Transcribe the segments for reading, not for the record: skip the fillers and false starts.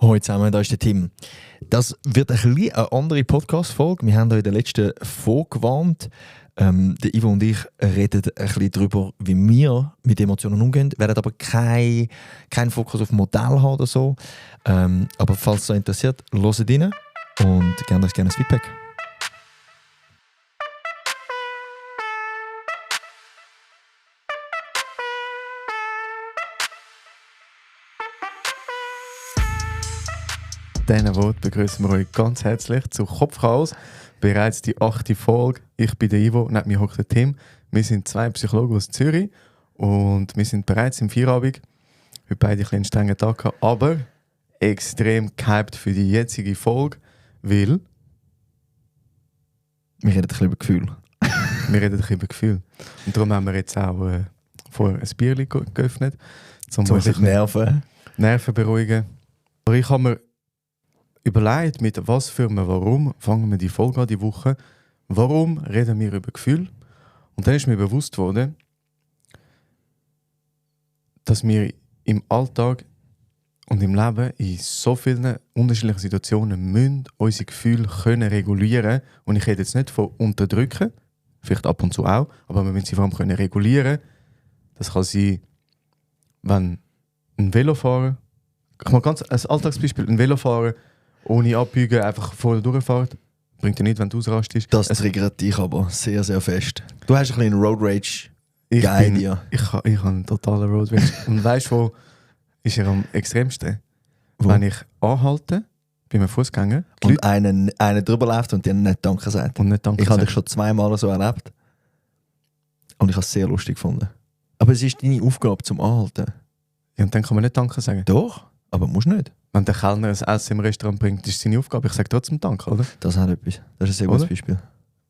Hallo zusammen, da ist der Tim. Das wird ein bisschen eine andere Podcast-Folge. Wir haben euch in der letzten Folge gewarnt. Der Ivo und ich reden ein bisschen darüber, wie wir mit Emotionen umgehen, werden aber keinen Fokus auf Modell haben oder so. Aber falls es so interessiert, hört rein und gerne das Feedback. Diesen Wort begrüßen wir euch ganz herzlich zu Kopfchaos. Bereits die 8. Folge. Ich bin der Ivo, neben mir hockt der Tim. Wir sind 2 Psychologen aus Zürich und wir sind bereits im Feierabend. Wir beide einen strengen Tag gehabt, aber extrem gehypt für die jetzige Folge, weil wir reden ein bisschen über Gefühl. wir reden ein bisschen über Gefühl. Und darum haben wir jetzt auch vor ein Bierchen geöffnet, um sich Nerven beruhigen. Aber ich habe mir überlegt, mit was für einem Warum fangen wir die Folge an, die Woche. Warum reden wir über Gefühl? Und dann ist mir bewusst worden, dass wir im Alltag und im Leben in so vielen unterschiedlichen Situationen müssen unsere Gefühle können regulieren. Und ich rede jetzt nicht von unterdrücken, vielleicht ab und zu auch, aber wir müssen sie vor allem können regulieren. Das kann sein, wenn ein Velofahrer, ich mache ganz ein Alltagsbeispiel, ein Velofahrer ohne Abbiegen einfach vorne durchfährt, bringt dir nicht, wenn du ausrastest. Das triggert dich aber sehr, sehr fest. Du hast ein bisschen einen Road Rage. Ich habe einen totalen Road Rage. Und weißt du, wo ist er am extremsten? Wo? Wenn ich anhalte, bei einem Fußgänger, und einen drüber läuft und dir nicht Danke sagt. Und nicht Danke ich habe dich schon 2-mal so erlebt. Und ich habe es sehr lustig gefunden. Aber es ist deine Aufgabe zum Anhalten. Ja, und dann kann man nicht Danke sagen. Doch, aber musst nicht. Wenn der Kellner ein Essen im Restaurant bringt, ist seine Aufgabe. Ich sage trotzdem Danke, oder? Das hat etwas. Das ist ein sehr gutes Beispiel.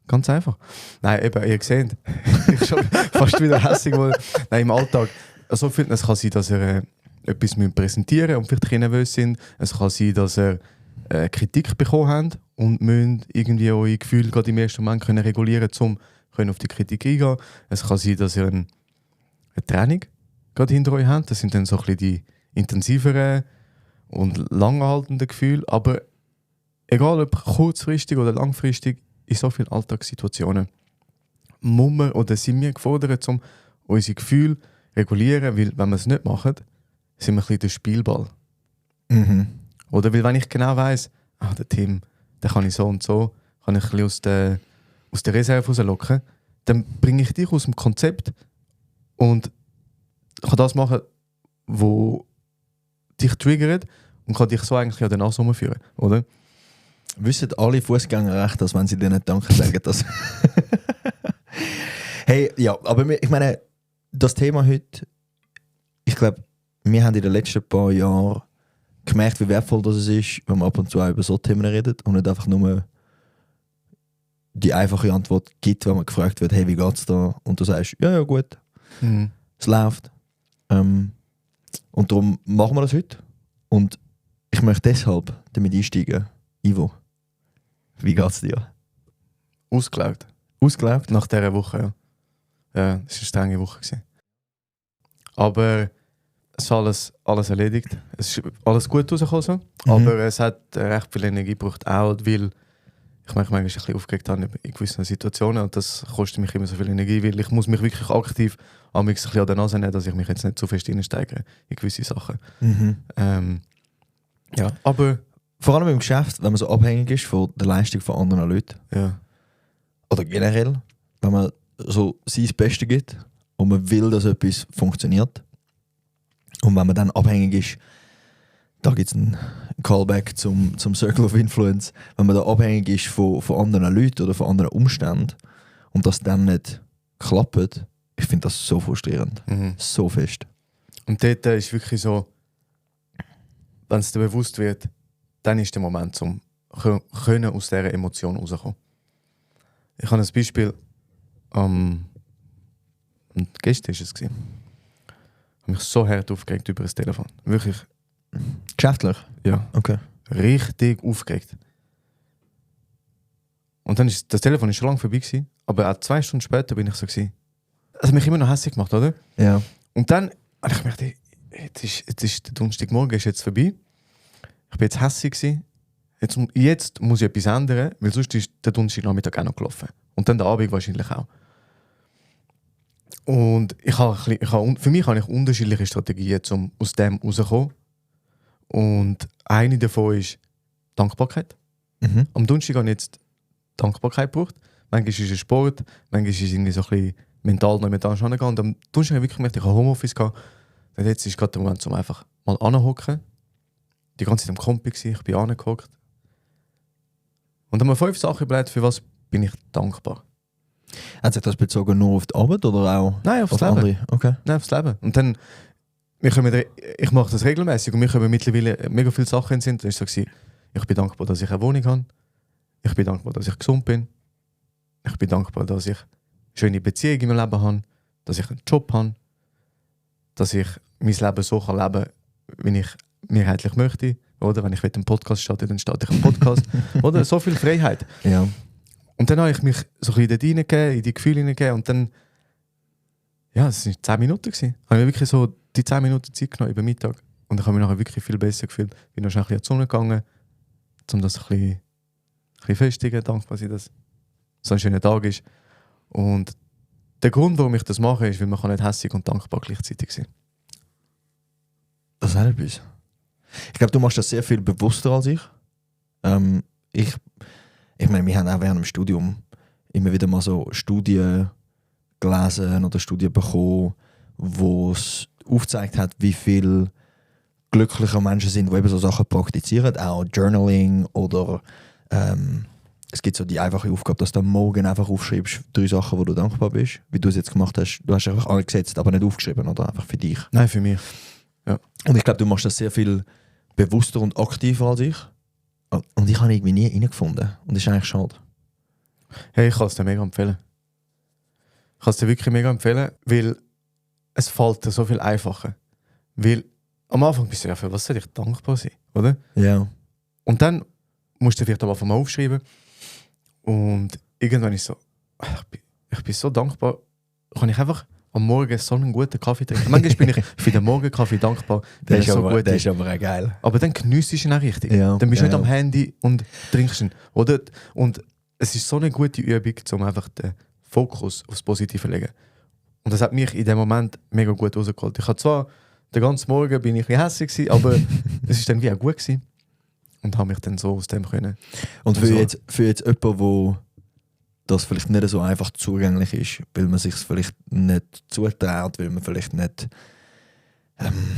Ganz einfach. Nein, eben, ihr seht, ich schon fast wieder hässlich geworden. Nein, im Alltag. So viel, es kann sein, dass ihr etwas präsentieren müsst und vielleicht nervös sind. Es kann sein, dass ihr Kritik bekommen habt und müsst irgendwie eure Gefühle gerade im ersten Moment können regulieren können, um auf die Kritik eingehen. Es kann sein, dass ihr eine Training gerade hinter euch habt. Das sind dann so ein bisschen die intensiveren und langanhaltenden Gefühle. Aber egal ob kurzfristig oder langfristig, in so vielen Alltagssituationen muss man oder sind wir gefordert, um unsere Gefühle zu regulieren, weil wenn wir es nicht machen, sind wir ein bisschen der Spielball. Mhm. Oder weil wenn ich genau weiss, der Tim, den kann ich so und so, kann ich ein bisschen aus der Reserve rauslocken, dann bringe ich dich aus dem Konzept und kann das machen, wo dich triggert und kann dich so eigentlich an den Nase rumführen, oder? Wissen alle Fußgänger recht, dass wenn sie dir nicht Danke sagen, dass... Hey, ja, aber ich meine, das Thema heute, ich glaube, wir haben in den letzten paar Jahren gemerkt, wie wertvoll das ist, wenn man ab und zu auch über so Themen redet und nicht einfach nur die einfache Antwort gibt, wenn man gefragt wird, hey, wie geht's da? Und du sagst, ja, gut, es läuft. Und darum machen wir das heute. Und ich möchte deshalb damit einsteigen. Ivo, wie geht's dir? Ausgelaugt. Ausgelaugt? Nach dieser Woche, ja. Ja, es war eine strenge Woche. Aber es ist alles erledigt. Es ist alles gut rausgekommen. So. Aber es hat recht viel Energie gebraucht, auch weil ich mich manchmal ein bisschen aufgeregt habe in gewissen Situationen und das kostet mich immer so viel Energie, weil ich muss mich wirklich aktiv ein bisschen an der Nase nehmen, dass ich mich jetzt nicht zu fest reinsteigere in gewisse Sachen. Ja, aber... Vor allem im Geschäft, wenn man so abhängig ist von der Leistung von anderen Leuten. Ja. Oder generell, wenn man so sein Bestes gibt und man will, dass etwas funktioniert. Und wenn man dann abhängig ist, da gibt es einen Callback zum Circle of Influence, wenn man da abhängig ist von anderen Leuten oder von anderen Umständen und das dann nicht klappt, ich finde das so frustrierend. So fest. Und dort ist wirklich so, wenn es dir bewusst wird, dann ist der Moment, um aus dieser Emotion rauszukommen. Ich habe ein Beispiel, und gestern war es. Ich habe mich so hart aufgeregt über das Telefon. Wirklich. Geschäftlich? Ja. Okay. Richtig aufgeregt. Und dann ist das Telefon schon lange vorbei gewesen, aber auch 2 Stunden später bin ich so gewesen. Das hat mich immer noch hässlich gemacht, oder? Ja. Und dann habe ich gedacht, jetzt ist der Donnerstagmorgen ist jetzt vorbei. Ich bin jetzt hässig gewesen. Jetzt muss ich etwas ändern, weil sonst ist der Donnerstagnachmittag auch noch gelaufen. Und dann der Abend wahrscheinlich auch. Und für mich habe ich unterschiedliche Strategien, um aus dem rauszukommen. Und eine davon ist Dankbarkeit. Am Donnerstag habe ich jetzt Dankbarkeit gebraucht. Manchmal ist es Sport, manchmal ist es irgendwie so ein bisschen mental noch mit angehen. Und am Donnerstag habe ich wirklich gemerkt, ich habe Homeoffice gehabt. Und jetzt ist gerade der Moment, um einfach mal anzuhocken. Die ganze Zeit am Kompi gewesen, ich bin angehockt. Und dann haben wir 5 Sachen überlegt, für was bin ich dankbar. Hat sich das bezogen nur auf die Arbeit oder auch Nein, aufs auf Leben. andere? Okay. Nein, aufs Leben. Und dann, ich mache das regelmäßig und mir kommen mittlerweile mega viele Sachen in den Sinn. Dann war es so, ich bin dankbar, dass ich eine Wohnung habe. Ich bin dankbar, dass ich gesund bin. Ich bin dankbar, dass ich schöne Beziehungen in meinem Leben habe. Dass ich einen Job habe. Dass ich mein Leben so leben kann, wie ich mehrheitlich möchte. Oder wenn ich einen Podcast starte, dann starte ich einen Podcast. Oder so viel Freiheit. Ja. Und dann habe ich mich so ein bisschen dort hineingegeben, in die Gefühle hineingegeben. Und dann, ja, es waren 10 Minuten. Ich habe mir wirklich so die 10 Minuten Zeit genommen über Mittag. Und ich habe mich nachher wirklich viel besser gefühlt. Bin noch schnell ein bisschen an die Sonne gegangen, um das ein bisschen festigen, dankbar sein, dass so ein schöner Tag ist. Und der Grund, warum ich das mache, ist, weil man nicht hässig und dankbar gleichzeitig sein. Das hat etwas. Ich glaube, du machst das sehr viel bewusster als ich. Ich meine, wir haben auch während dem Studium immer wieder mal so Studien gelesen oder Studien bekommen, wo es aufgezeigt hat, wie viel glücklicher Menschen sind, die eben so Sachen praktizieren, auch Journaling oder es gibt so die einfache Aufgabe, dass du am Morgen einfach aufschreibst 3 Sachen, wo du dankbar bist, wie du es jetzt gemacht hast. Du hast einfach angesetzt, aber nicht aufgeschrieben, oder? Einfach für dich. Nein, für mich. Ja. Und ich glaube, du machst das sehr viel bewusster und aktiver als ich. Und ich habe irgendwie nie reingefunden. Und das ist eigentlich schade. Hey, ich kann es dir mega empfehlen. Ich kann es dir wirklich mega empfehlen, weil es fällt dir so viel einfacher. Weil am Anfang bist du ja, für was soll ich dankbar sein, oder? Ja. Und dann musst du vielleicht am Anfang mal aufschreiben. Und irgendwann ist so, ich bin so dankbar, kann ich einfach am Morgen so einen guten Kaffee trinken. Manchmal bin ich für den Morgenkaffee dankbar, Der weil er so gut ist ist. aber auch geil. Aber dann geniesst du ihn auch richtig. Ja, Dann bist du ja, nicht am ja. Handy und trinkst ihn. Oder? Und es ist so eine gute Übung, um einfach den Fokus aufs Positive zu legen. Und das hat mich in dem Moment mega gut rausgeholt. Ich habe zwar den ganzen Morgen bin ich ein bisschen hässlich gewesen, aber es ist dann wie auch gut gewesen. Und habe mich dann so aus dem können. Und für so. jetzt jemanden, wo das vielleicht nicht so einfach zugänglich ist, weil man sich vielleicht nicht zutraut, weil man vielleicht nicht,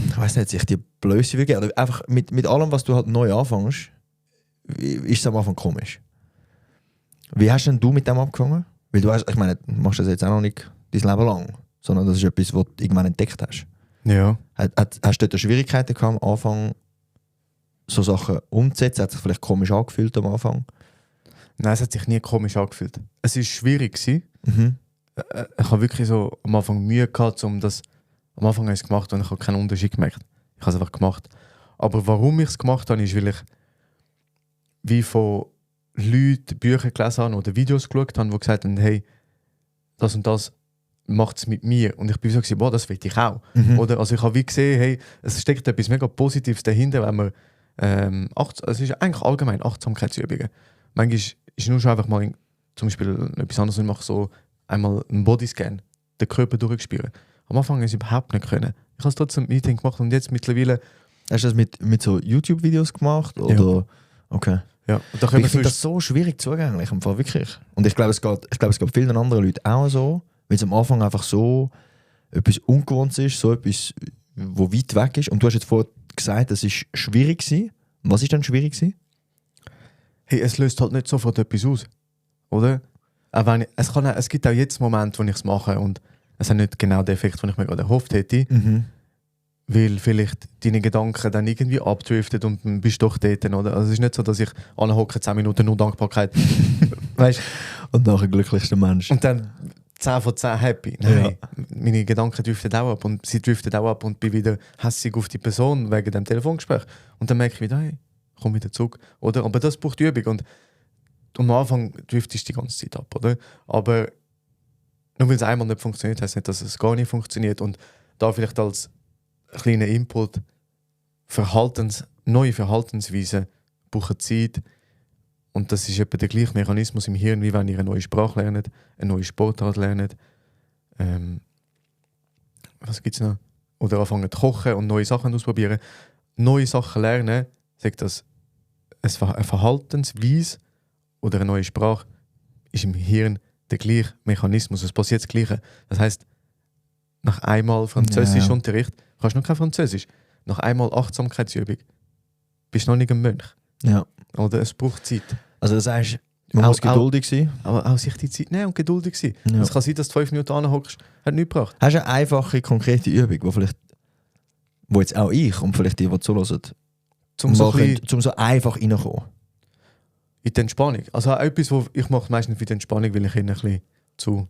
ich weiß nicht, sich die Blöße will geben. Oder einfach mit allem, was du halt neu anfängst, ist es am Anfang komisch. Wie hast denn du mit dem abgefangen? Weil du hast, ich meine, du machst das jetzt auch noch nicht dein Leben lang, sondern das ist etwas, was du irgendwann entdeckt hast. Ja. Hast du dort Schwierigkeiten gehabt, am Anfang so Sachen umzusetzen? Hat sich vielleicht komisch angefühlt am Anfang? Nein, es hat sich nie komisch angefühlt. Es war schwierig gewesen. Mhm. Ich habe wirklich so am Anfang Mühe gehabt, um das. Am Anfang habe ich es gemacht und ich habe keinen Unterschied gemerkt. Ich habe es einfach gemacht. Aber warum ich es gemacht habe, ist, weil ich wie von Leuten Bücher gelesen habe oder Videos geschaut habe, die gesagt haben, hey, das und das macht es mit mir. Und ich bin so, boah, das will ich auch. Mhm. Oder, also ich habe wie gesehen, hey, es steckt etwas mega Positives dahinter, wenn man es ist eigentlich allgemein Achtsamkeitsübungen. Manchmal ist nur schon einfach mal zum Beispiel etwas anderes, ich mache so einmal einen Bodyscan, den Körper durchspüren. Am Anfang habe ich es überhaupt nicht können. Ich habe es trotzdem im Meeting gemacht und jetzt mittlerweile... Hast du das mit so YouTube-Videos gemacht? Oder? Ja. Okay. Ja, und da können Ich wir finde das so schwierig zugänglich, im Fall wirklich. Und ich glaube, es geht vielen anderen Leuten auch so, weil es am Anfang einfach so etwas Ungewohntes ist, so etwas, wo weit weg ist. Und du hast jetzt vorher gesagt, es ist schwierig gewesen. Was ist denn schwierig gewesen? hey, es löst halt nicht sofort etwas aus, oder? Auch wenn es gibt auch jetzt Momente, wo ich es mache und es hat nicht genau den Effekt, den ich mir gerade erhofft hätte, weil vielleicht deine Gedanken dann irgendwie abdriften und dann bist du doch dort, oder? Also es ist nicht so, dass ich anhocke 10 Minuten nur Dankbarkeit, weißt? Und nachher glücklichster Mensch. Und dann 10 von 10 happy. Nein, meine Gedanken driften auch ab und sie driften auch ab und bin wieder hässig auf die Person wegen dem Telefongespräch. Und dann merke ich wieder, hey, komm wieder zurück, oder? Aber das braucht Übung und am Anfang driftest du die ganze Zeit ab, oder? Aber nur weil es einmal nicht funktioniert, heisst nicht, dass es gar nicht funktioniert. Und da vielleicht als kleiner Input, neue Verhaltensweisen brauchen Zeit. Und das ist etwa der gleiche Mechanismus im Hirn, wie wenn ihr eine neue Sprache lernt, eine neue Sportart lernt. Was gibt es noch? Oder anfangen zu kochen und neue Sachen ausprobieren. Neue Sachen lernen, sagt das, eine Verhaltensweise oder eine neue Sprache ist im Hirn der gleiche Mechanismus. Es passiert das Gleiche. Das heisst, nach einmal Französischunterricht kannst du noch kein Französisch. Nach einmal Achtsamkeitsübung bist du noch nicht ein Mönch. Ja. Oder es braucht Zeit. Also das heißt, man muss geduldig sein. Aber auch sich die Zeit nehmen und geduldig sein. Ja. Es kann sein, dass du 5 Minuten anhockst, hat nichts gebracht. Hast du eine einfache, konkrete Übung, wo jetzt auch ich und vielleicht die, die zuhören, Um so, so einfach reinkommen? in die Entspannung. Also auch etwas, was ich mache meistens für die Entspannung, weil ich ein bisschen zu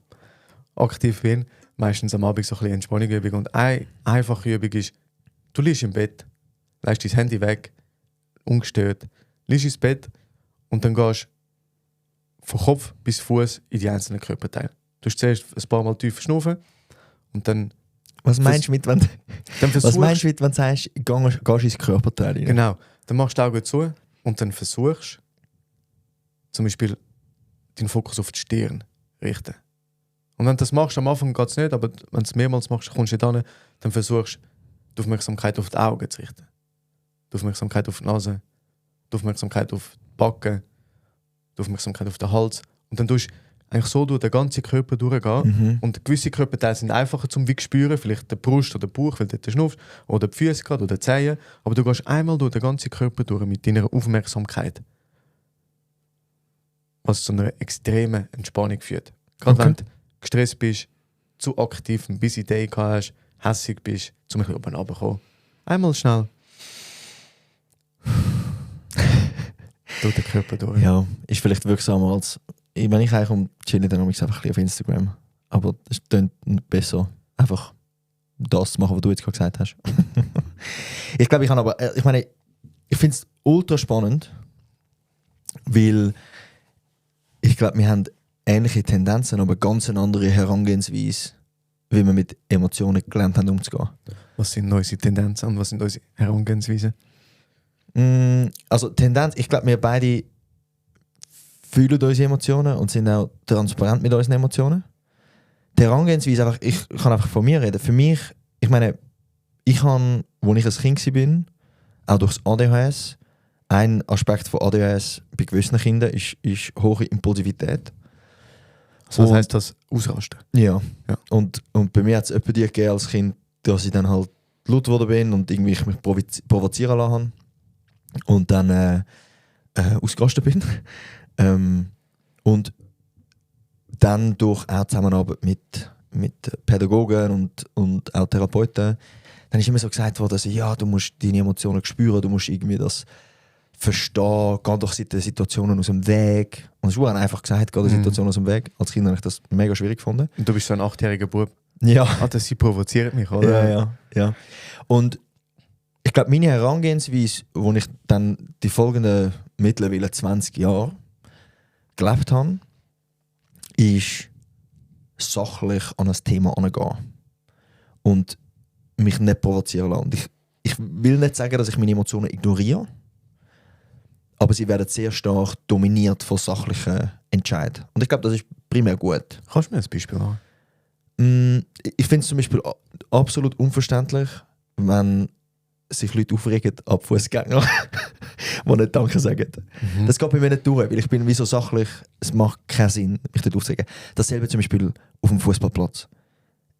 aktiv bin. Meistens am Abend so ein bisschen Entspannungsübung. Und eine einfache Übung ist, du liegst im Bett, lässt dein Handy weg, ungestört, liegst ins Bett und dann gehst von Kopf bis Fuß in die einzelnen Körperteile. Du hast zuerst ein paar Mal tief schnaufen und dann... Was meinst du mit, wenn du sagst, gehst ins Körperteil rein? Genau. Dann machst du die Augen zu und dann versuchst zum Beispiel den Fokus auf die Stirn richten. Und wenn du das machst, am Anfang geht es nicht, aber wenn du es mehrmals machst, kommst du nicht hin, dann versuchst du die Aufmerksamkeit auf die Augen zu richten. Die Aufmerksamkeit auf die Nase, die Aufmerksamkeit auf die Backen, die Aufmerksamkeit auf den Hals. Und dann tust du eigentlich so durch den ganzen Körper durchgehen. Und gewisse Körperteile sind einfacher zum Weg spüren, vielleicht der Brust oder der Bauch, weil du dort schnaufst, oder die Füße gerade, oder die Zehen. Aber du gehst einmal durch den ganzen Körper durch mit deiner Aufmerksamkeit. Was zu einer extremen Entspannung führt. Gerade wenn du gestresst bist, zu aktiv, einen busy Day hast, hässig bist, zum Beispiel oben runterkommen. Einmal schnell durch den Körper durch. Ja, ist vielleicht wirksamer als... Wenn ich eigentlich chillen, dann mache ich es einfach ein bisschen auf Instagram. Aber es klingt besser, einfach das zu machen, was du jetzt gerade gesagt hast. Ich glaube, ich finde es ultra spannend, weil ich glaube, wir haben ähnliche Tendenzen, aber ganz eine andere Herangehensweise, wie wir mit Emotionen gelernt haben, umzugehen. Was sind unsere Tendenzen und was sind unsere Herangehensweisen? Also Tendenz, ich glaube, wir beide fühlen unsere Emotionen und sind auch transparent mit unseren Emotionen. Die Herangehensweise, einfach, ich kann einfach von mir reden. Für mich, ich meine, ich habe, als ich ein Kind war, auch durch das ADHS, ein Aspekt von ADHS bei gewissen Kindern ist hohe Impulsivität. Also was heisst das? Ausrasten? Ja. Und bei mir hat es etwa die gegeben als Kind, dass ich dann halt laut geworden bin und irgendwie ich mich provozieren lassen habe. Und dann ausgerastet bin. Und dann durch auch Zusammenarbeit mit Pädagogen und auch Therapeuten, dann ist immer so gesagt worden, dass ja, du musst deine Emotionen spüren, du musst irgendwie das verstehen, geh doch den Situationen aus dem Weg. Und es wurde einfach gesagt, geh der Situation aus dem Weg. Als Kind habe ich das mega schwierig gefunden. Und du bist so ein 8-jähriger Bub. Ja. Sie provoziert mich, oder? Ja. Und ich glaube, meine Herangehensweise, wo ich dann die folgenden mittlerweile 20 Jahre gelebt habe, ist sachlich an ein Thema herangehen. Und mich nicht provozieren lassen. Und ich will nicht sagen, dass ich meine Emotionen ignoriere, aber sie werden sehr stark dominiert von sachlichen Entscheidungen. Und ich glaube, das ist primär gut. Kannst du mir ein Beispiel machen? Ich finde es zum Beispiel absolut unverständlich, wenn sich Leute aufregen ab Fußgänger, die nicht Danke sagen. Das geht bei mir nicht durch, weil ich bin wie so sachlich, es macht keinen Sinn, mich dort aufzuregen. Dasselbe zum Beispiel auf dem Fußballplatz.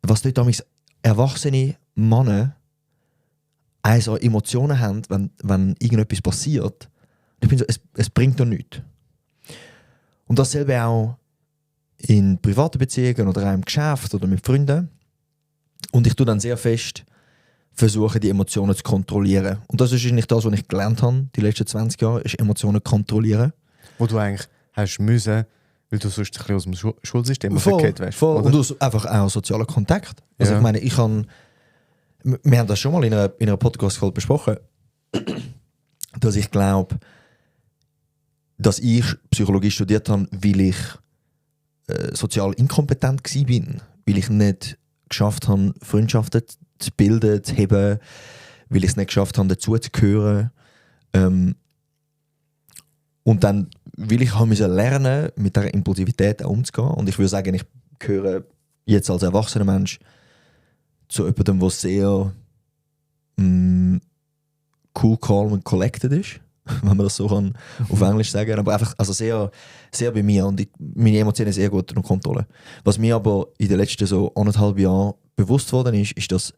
Was dort damals erwachsene Männer also Emotionen haben, wenn irgendetwas passiert, ich bin so, es bringt doch nichts. Und dasselbe auch in privaten Beziehungen oder auch im Geschäft oder mit Freunden. Und ich tue dann sehr fest versuchen, die Emotionen zu kontrollieren. Und das ist eigentlich das, was ich gelernt habe die letzten 20 Jahre, ist Emotionen kontrollieren. Wo du eigentlich hast müssen, weil du sonst ein bisschen aus dem Schulsystem verkehrt wärst. Voll. Und einfach auch sozialer Kontakt. Also ich meine, wir haben das schon mal in einer Podcast-Folge besprochen, dass ich glaube, dass ich Psychologie studiert habe, weil ich sozial inkompetent war, weil ich nicht geschafft habe, Freundschaften zu bilden, zu heben, weil ich es nicht geschafft habe, dazu zu gehören. Und dann will ich lernen, mit dieser Impulsivität auch umzugehen. Und ich würde sagen, ich gehöre jetzt als erwachsener Mensch zu jemandem, der sehr cool, calm und collected ist, wenn man das so kann auf Englisch sagen. Aber einfach also sehr, sehr bei mir und meine Emotionen sehr gut unter Kontrolle. Was mir aber in den letzten so 1,5 Jahren bewusst worden ist, ist, dass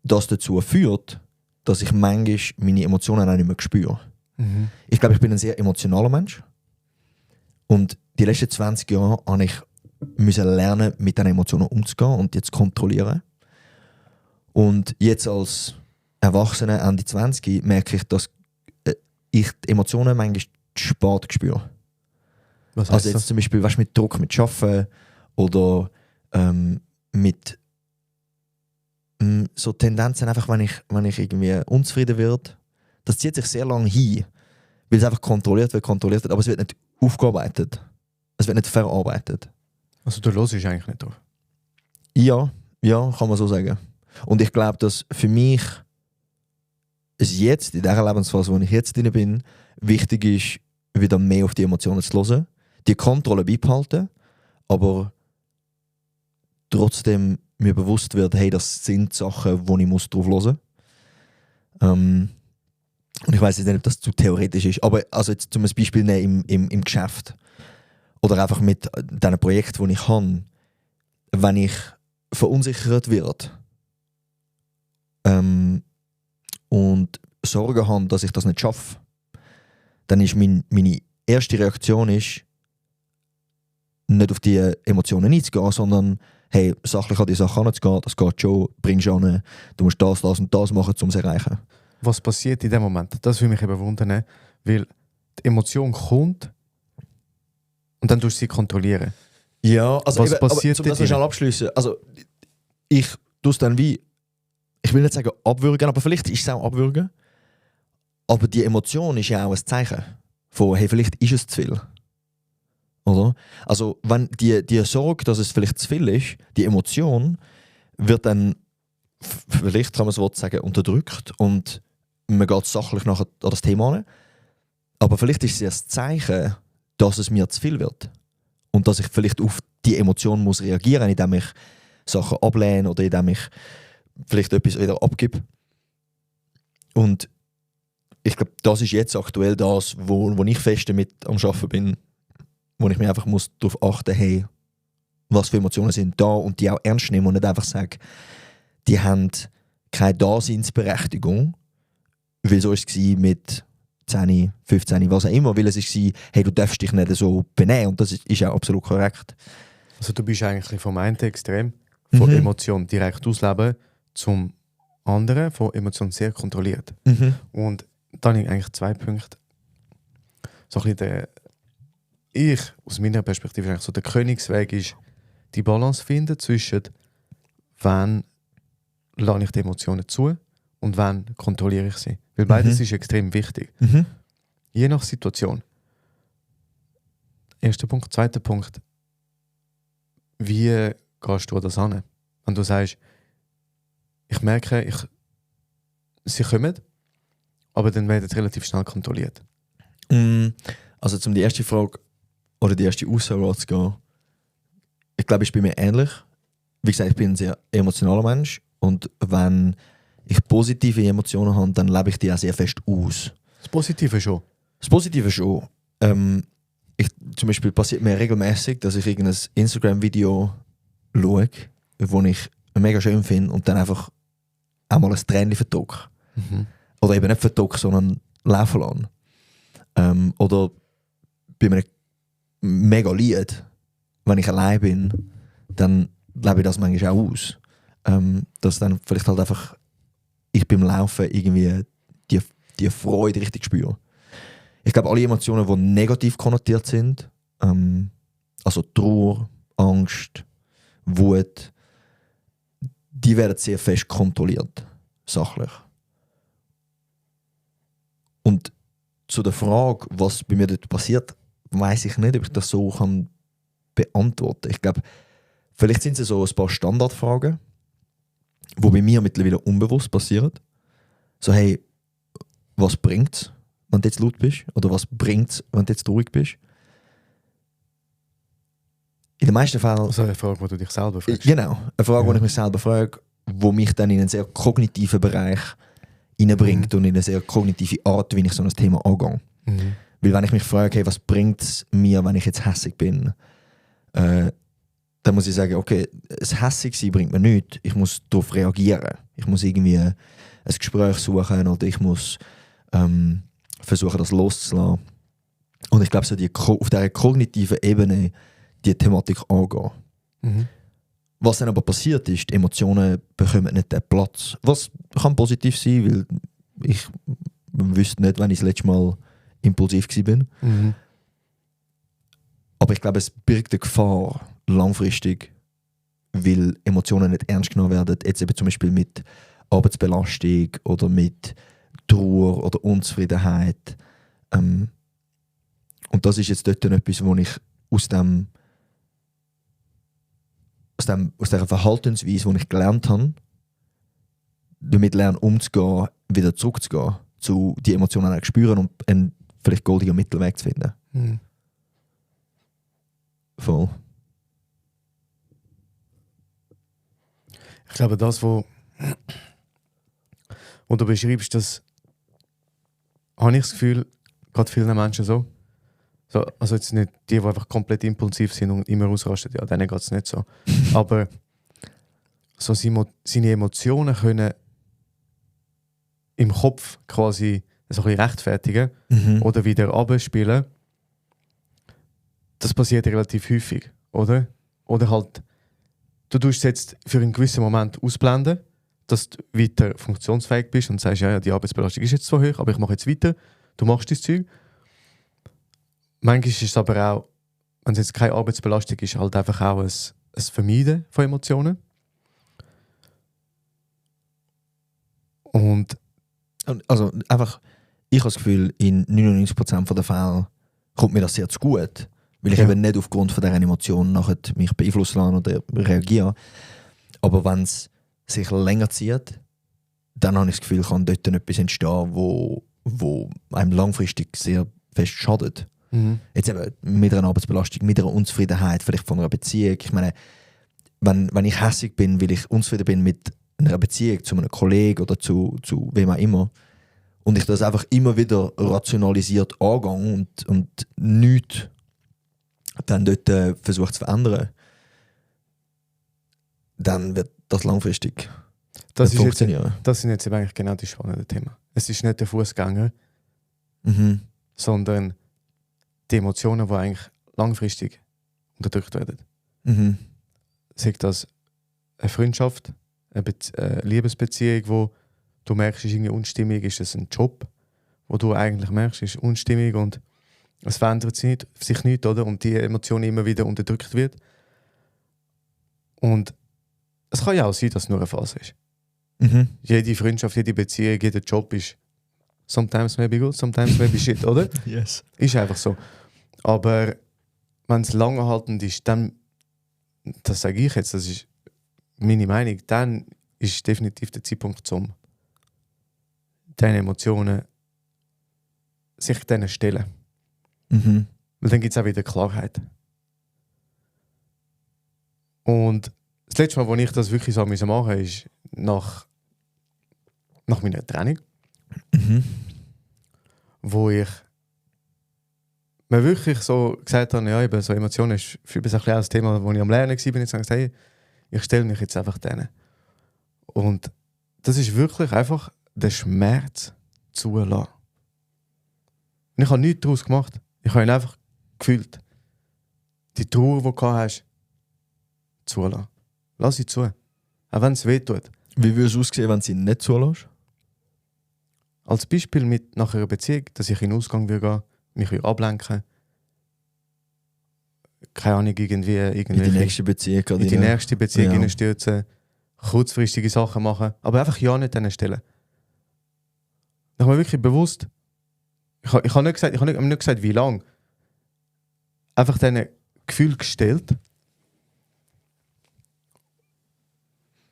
das dazu führt, dass ich manchmal meine Emotionen auch nicht mehr spüre. Ich glaube, ich bin ein sehr emotionaler Mensch. Und die letzten 20 Jahre habe ich lernen, mit diesen Emotionen umzugehen und jetzt kontrollieren. Und jetzt als Erwachsener, Ende 20, merke ich, dass ich die Emotionen manchmal spät spüre. Was heißt also jetzt das? zum Beispiel mit Druck, mit Arbeiten oder mit so Tendenzen, einfach wenn ich irgendwie unzufrieden werde. Das zieht sich sehr lange hin, weil es einfach kontrolliert wird, aber es wird nicht aufgearbeitet. Es wird nicht verarbeitet. Also du hörst eigentlich nicht drauf? Ja, kann man so sagen. Und ich glaube, dass für mich es jetzt, in dieser Lebensphase, wo ich jetzt drin bin, wichtig ist, wieder mehr auf die Emotionen zu hören, die Kontrolle beibehalten, aber trotzdem mir bewusst wird, hey, das sind Sachen, wo ich drauf hören muss. Und ich weiß jetzt nicht, ob das zu theoretisch ist, aber also jetzt zum Beispiel nehmen im Geschäft oder einfach mit diesen Projekten, die ich habe, wenn ich verunsichert werde und Sorgen habe, dass ich das nicht schaffe, dann ist meine erste Reaktion ist, nicht auf die Emotionen einzugehen, sondern hey, sachlich an die Sache anzugehen, das geht schon, bringst du an, du musst das und das machen, um es zu erreichen. Was passiert in dem Moment? Das würde mich eben wundern, weil die Emotion kommt und dann tust du sie kontrollieren. Ja, also was passiert aber, um das noch schnell abschließen. Also ich tue es dann wie, ich will nicht sagen abwürgen, aber vielleicht ist es auch abwürgen. Aber die Emotion ist ja auch ein Zeichen von, hey, vielleicht ist es zu viel. Oder? Also wenn die Sorge, dass es vielleicht zu viel ist, die Emotion wird dann, vielleicht kann man das Wort sagen, unterdrückt und man geht sachlich nachher an das Thema an. Aber vielleicht ist es ein Zeichen, dass es mir zu viel wird. Und dass ich vielleicht auf die Emotion muss reagieren, indem ich Sachen ablehne oder indem ich vielleicht etwas wieder abgebe. Und ich glaube, das ist jetzt aktuell das, wo ich fest damit am Arbeiten bin, wo ich mir einfach darauf achten muss, hey, was für Emotionen sind da und die auch ernst nehmen und nicht einfach sagen, die haben keine Daseinsberechtigung, weil so war es mit 10, 15, was auch immer, weil es war, hey, du darfst dich nicht so benehmen und das ist auch absolut korrekt. Also du bist eigentlich vom einen Extrem, von Emotionen direkt ausleben, zum anderen, von Emotionen sehr kontrolliert. Und dann habe ich eigentlich 2 Punkte. So ein bisschen aus meiner Perspektive eigentlich so der Königsweg ist, die Balance finden zwischen wann lasse ich die Emotionen zu und wann kontrolliere ich sie. Weil beides ist extrem wichtig. Je nach Situation. Erster Punkt. Zweiter Punkt. Wie gehst du das an? Wenn du sagst, ich merke, sie kommen, aber dann werden sie relativ schnell kontrolliert. Also um die erste Frage oder die erste Aussage anzugehen, ich glaube, es ist bei mir ähnlich. Wie gesagt, ich bin ein sehr emotionaler Mensch und wenn ich positive Emotionen habe, dann lebe ich die auch sehr fest aus. Das Positive schon? Das Positive schon. Zum Beispiel passiert mir regelmäßig, dass ich irgendein Instagram-Video schaue, das ich mega schön finde und dann einfach einmal ein Tränchen verdrücke. Oder eben nicht verdrücke, sondern laufen lasse. Oder bei einem mega Lied, wenn ich allein bin, dann lebe ich das manchmal auch aus. Dass dann vielleicht halt einfach ich beim Laufen irgendwie die Freude richtig spüre. Ich glaube, alle Emotionen, die negativ konnotiert sind, also Trauer, Angst, Wut, die werden sehr fest kontrolliert, sachlich. Und zu der Frage, was bei mir dort passiert, weiß ich nicht, ob ich das so kann beantworten. Ich glaube, vielleicht sind es so ein paar Standardfragen, die bei mir mittlerweile unbewusst passieren. So, hey, was bringt es, wenn du jetzt laut bist? Oder was bringt es, wenn du jetzt ruhig bist? In den meisten Fällen... Also eine Frage, die du dich selber fragst. Genau, eine Frage, die ich mich selber frage, die mich dann in einen sehr kognitiven Bereich hineinbringt und in eine sehr kognitive Art, wie ich so ein Thema angehe. Mhm. Weil wenn ich mich frage, hey, was bringt es mir, wenn ich jetzt hässig bin, dann muss ich sagen, okay, das hässig sein bringt mir nichts. Ich muss darauf reagieren. Ich muss irgendwie ein Gespräch suchen oder ich muss versuchen, das loszulassen. Und ich glaube, so auf dieser kognitiven Ebene die Thematik angehen. Mhm. Was dann aber passiert ist, die Emotionen bekommen nicht den Platz. Was kann positiv sein, weil ich wüsste nicht, wenn ich das letzte Mal impulsiv war. Mhm. Aber ich glaube, es birgt eine Gefahr langfristig, weil Emotionen nicht ernst genommen werden. Jetzt eben zum Beispiel mit Arbeitsbelastung oder mit Trauer oder Unzufriedenheit. Und das ist jetzt dort etwas, wo ich aus dieser Verhaltensweise, die ich gelernt habe, damit lernen umzugehen, wieder zurückzugehen, zu die Emotionen auch spüren und einen vielleicht goldigen Mittelweg zu finden. Mhm. Voll. Ich glaube, das, wo du beschreibst, das habe ich das Gefühl, gerade vielen Menschen so. Also jetzt nicht die einfach komplett impulsiv sind und immer ausrasten, ja, denen geht es nicht so. Aber so seine Emotionen können im Kopf quasi so ein bisschen rechtfertigen oder wieder abspielen. Das passiert relativ häufig, oder? Oder halt, du tust es jetzt für einen gewissen Moment ausblenden, dass du weiter funktionsfähig bist und sagst, ja, die Arbeitsbelastung ist jetzt so hoch, aber ich mache jetzt weiter. Du machst das Zeug. Manchmal ist es aber auch, wenn es jetzt keine Arbeitsbelastung ist, halt einfach auch ein Vermeiden von Emotionen. Und also einfach, ich habe das Gefühl, in 99% der Fälle kommt mir das sehr zu gut. Weil ich eben nicht aufgrund von dieser Emotion nachher mich beeinflussen lasse oder reagiere. Aber wenn es sich länger zieht, dann habe ich das Gefühl, kann dort etwas entstehen, wo einem langfristig sehr fest schadet. Jetzt eben mit einer Arbeitsbelastung, mit einer Unzufriedenheit, vielleicht von einer Beziehung. Ich meine, wenn ich hässig bin, weil ich unzufrieden bin mit einer Beziehung zu einem Kollegen oder zu wem auch immer, und ich das einfach immer wieder rationalisiert angehe und nichts dann dort versucht zu verändern, dann wird das langfristig das funktionieren. Das sind jetzt eben eigentlich genau die spannenden Themen. Es ist nicht der Fußgänger, sondern die Emotionen, die eigentlich langfristig unterdrückt werden. Sei das eine Freundschaft, eine Liebesbeziehung, wo du merkst, ist irgendwie unstimmig, ist es ein Job, wo du eigentlich merkst, ist unstimmig und es verändert sich nicht, oder? Und die Emotion immer wieder unterdrückt wird. Und es kann ja auch sein, dass es nur eine Phase ist. Jede Freundschaft, jede Beziehung, jeder Job ist sometimes maybe good, sometimes maybe shit, oder? Yes. Ist einfach so. Aber wenn es langanhaltend ist, dann, das sage ich jetzt, das ist meine Meinung, dann ist definitiv der Zeitpunkt, um deine Emotionen sich denen stellen. Weil dann gibt es auch wieder Klarheit. Und das letzte Mal, wo ich das wirklich so machen musste, ist nach meiner Training. Wo ich mir wirklich so gesagt habe, ja, eben so Emotionen ist für mich ein bisschen das Thema, wo ich am Lernen war. Jetzt habe ich gesagt, hey, ich stelle mich jetzt einfach denen. Und das ist wirklich einfach den Schmerz zulassen. Und ich habe nichts daraus gemacht. Ich habe ihn einfach gefühlt. Die Trauer, die du hast, zulassen. Lass sie zu. Auch wenn es weh tut. Wie würde es aussehen, wenn sie nicht zulässt? Als Beispiel nach einer Beziehung, dass ich in den Ausgang will gehen, mich ablenken. Keine Ahnung, in die nächste Beziehung. In die nächste Beziehung hineinstürzen. Kurzfristige Sachen machen. Aber einfach ja nicht an stellen. Ich habe mir wirklich bewusst, ich habe nicht gesagt, wie lange. Einfach diesen Gefühl gestellt.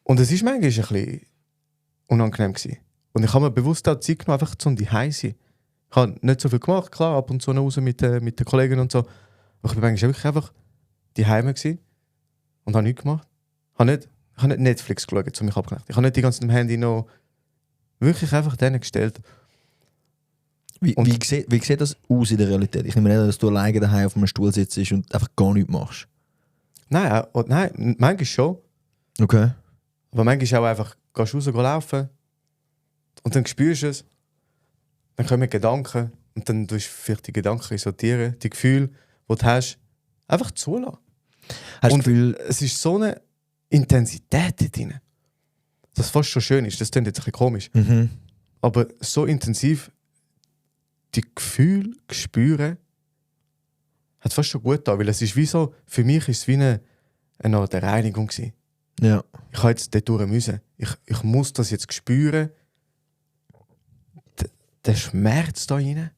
Und es war manchmal ein bisschen unangenehm gewesen. Und ich habe mir bewusst auch Zeit genommen, einfach zu die Hause sein. Ich habe nicht so viel gemacht, klar, ab und zu noch raus mit den Kollegen und so. Aber ich bin eigentlich wirklich einfach die Heime gsi und habe nichts gemacht. Ich habe nicht Netflix geschaut, zu mich abgelenkt. Ich habe nicht die ganze Zeit am Handy noch wirklich einfach denen gestellt. Wie sieht das aus in der Realität? Ich nehme nicht an, dass du alleine daheim auf einem Stuhl sitzt und einfach gar nichts machst. Nein, manchmal schon. Okay. Aber manchmal auch einfach, gehst raus, laufen und dann spürst du es. Dann kommen Gedanken und dann tust du vielleicht die Gedanken sortieren, die Gefühle, die du hast, einfach zulassen. Hast du Und das Gefühl, es ist so eine Intensität da drin, dass es fast schon schön ist. Das klingt jetzt ein bisschen komisch. Aber so intensiv die Gefühle spüren, hat fast schon gut getan. Weil es ist wie so, für mich ist es wie eine Art Reinigung gewesen. ja. Ich habe jetzt dort durch müssen. Ich muss das jetzt spüren. Der Schmerz da rein,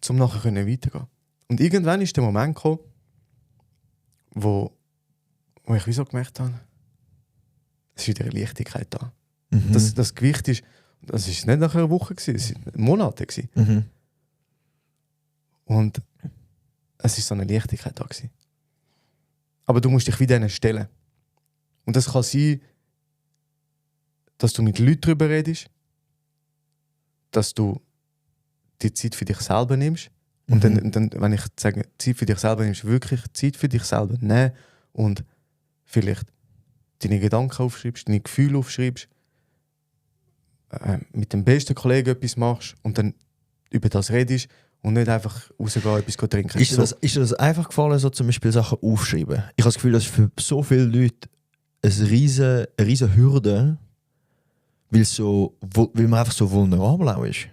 um nachher weitergehen. Und irgendwann ist der Moment gekommen, wo ich wie so gemerkt habe, es ist wieder eine Leichtigkeit da. Das Gewicht ist, das ist nicht nach einer Woche gewesen, es waren Monate gewesen. Und es ist so eine Leichtigkeit da gewesen. Aber du musst dich wieder denen stellen. Und das kann sein, dass du mit Leuten darüber redest, dass du die Zeit für dich selber nimmst. Und dann, wenn ich sage, Zeit für dich selber nimmst, wirklich Zeit für dich selber nehmen und vielleicht deine Gedanken aufschreibst, deine Gefühle aufschreibst, mit dem besten Kollegen etwas machst und dann über das redest und nicht einfach rausgehen, etwas trinken. Ist dir das einfach gefallen, so zum Beispiel Sachen aufschreiben? Ich habe das Gefühl, das ist für so viele Leute eine riesen Hürde, weil man einfach so vulnerabel auch ist.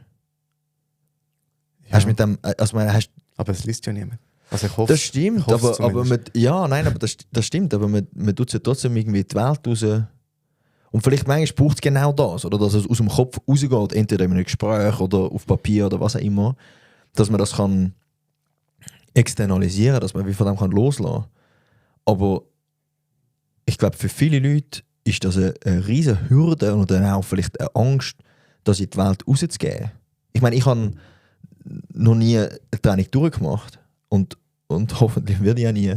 Ja. Hast du mit dem, Aber es liest ja niemand. Also ich hoffe, das stimmt, aber das stimmt, aber man tut es ja trotzdem irgendwie in die Welt raus. Und vielleicht manchmal braucht es genau das, oder dass es aus dem Kopf rausgeht, entweder in einem Gespräch oder auf Papier oder was auch immer, dass man das kann externalisieren, dass man wie von dem kann loslassen kann. Aber ich glaube, für viele Leute ist das eine riesige Hürde und dann auch vielleicht eine Angst, das in die Welt rauszugeben. Ich meine, ich habe noch nie eine Training durchgemacht und hoffentlich werde ich ja nie.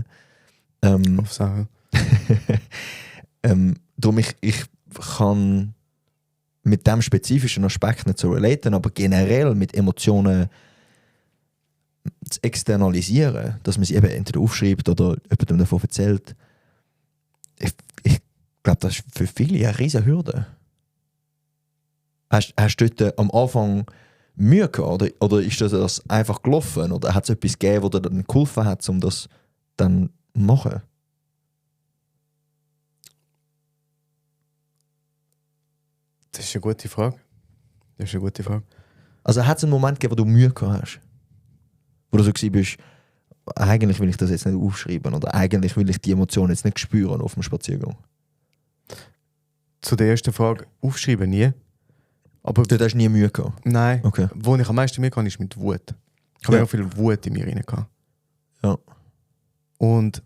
Darum ich kann mit dem spezifischen Aspekt nicht so relaten, aber generell mit Emotionen zu externalisieren, dass man sie eben entweder aufschreibt oder jemandem davon erzählt. Ich glaube, das ist für viele eine riesige Hürde. Hast du dort am Anfang Mühe gehabt, oder ist das einfach gelaufen? Oder hat es etwas gegeben, das dir dann geholfen hat, um das dann zu machen? Das ist eine gute Frage. Also hat es einen Moment gegeben, wo du Mühe gehabt hast? Wo du so gewesen bist, eigentlich will ich das jetzt nicht aufschreiben oder eigentlich will ich die Emotionen jetzt nicht spüren auf dem Spaziergang? Zu der ersten Frage, aufschreiben nie. Aber Du hast nie Mühe gehabt? nein, Okay. wo ich am meisten Mühe hatte, ist mit Wut. Ich habe Ja. mega viel Wut in mir rein gehabt. Ja. Und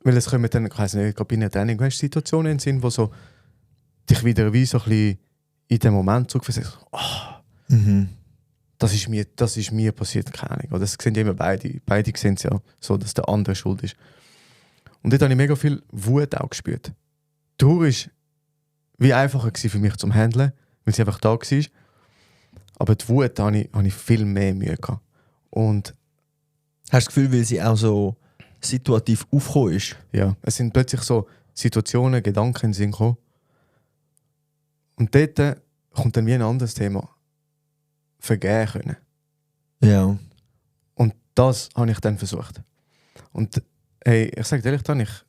weil es kommen dann, ich weiss nicht, gerade bei einer Training, weißt du, Situationen in den Sinn, wo so dich wieder wie so ein bisschen in den Moment zurückversetzt. Oh, das ist mir passiert, keine Ahnung. Oder das sehen ja immer beide. Beide sehen es ja so, dass der andere schuld ist. Und dort habe ich mega viel Wut auch gespürt. Die Trauer war wie einfacher für mich zum Handeln, weil sie einfach da war. Aber die Wut habe ich viel mehr Mühe gehabt. Und Hast du das Gefühl, weil sie auch so situativ aufgekommen ist? ja, es sind plötzlich so Situationen, Gedanken in den Sinn gekommen. Und dort kommt dann wie ein anderes Thema. Vergeben können. Ja. Und das habe ich dann versucht. Und hey, ich sage dir ehrlich, dann habe ich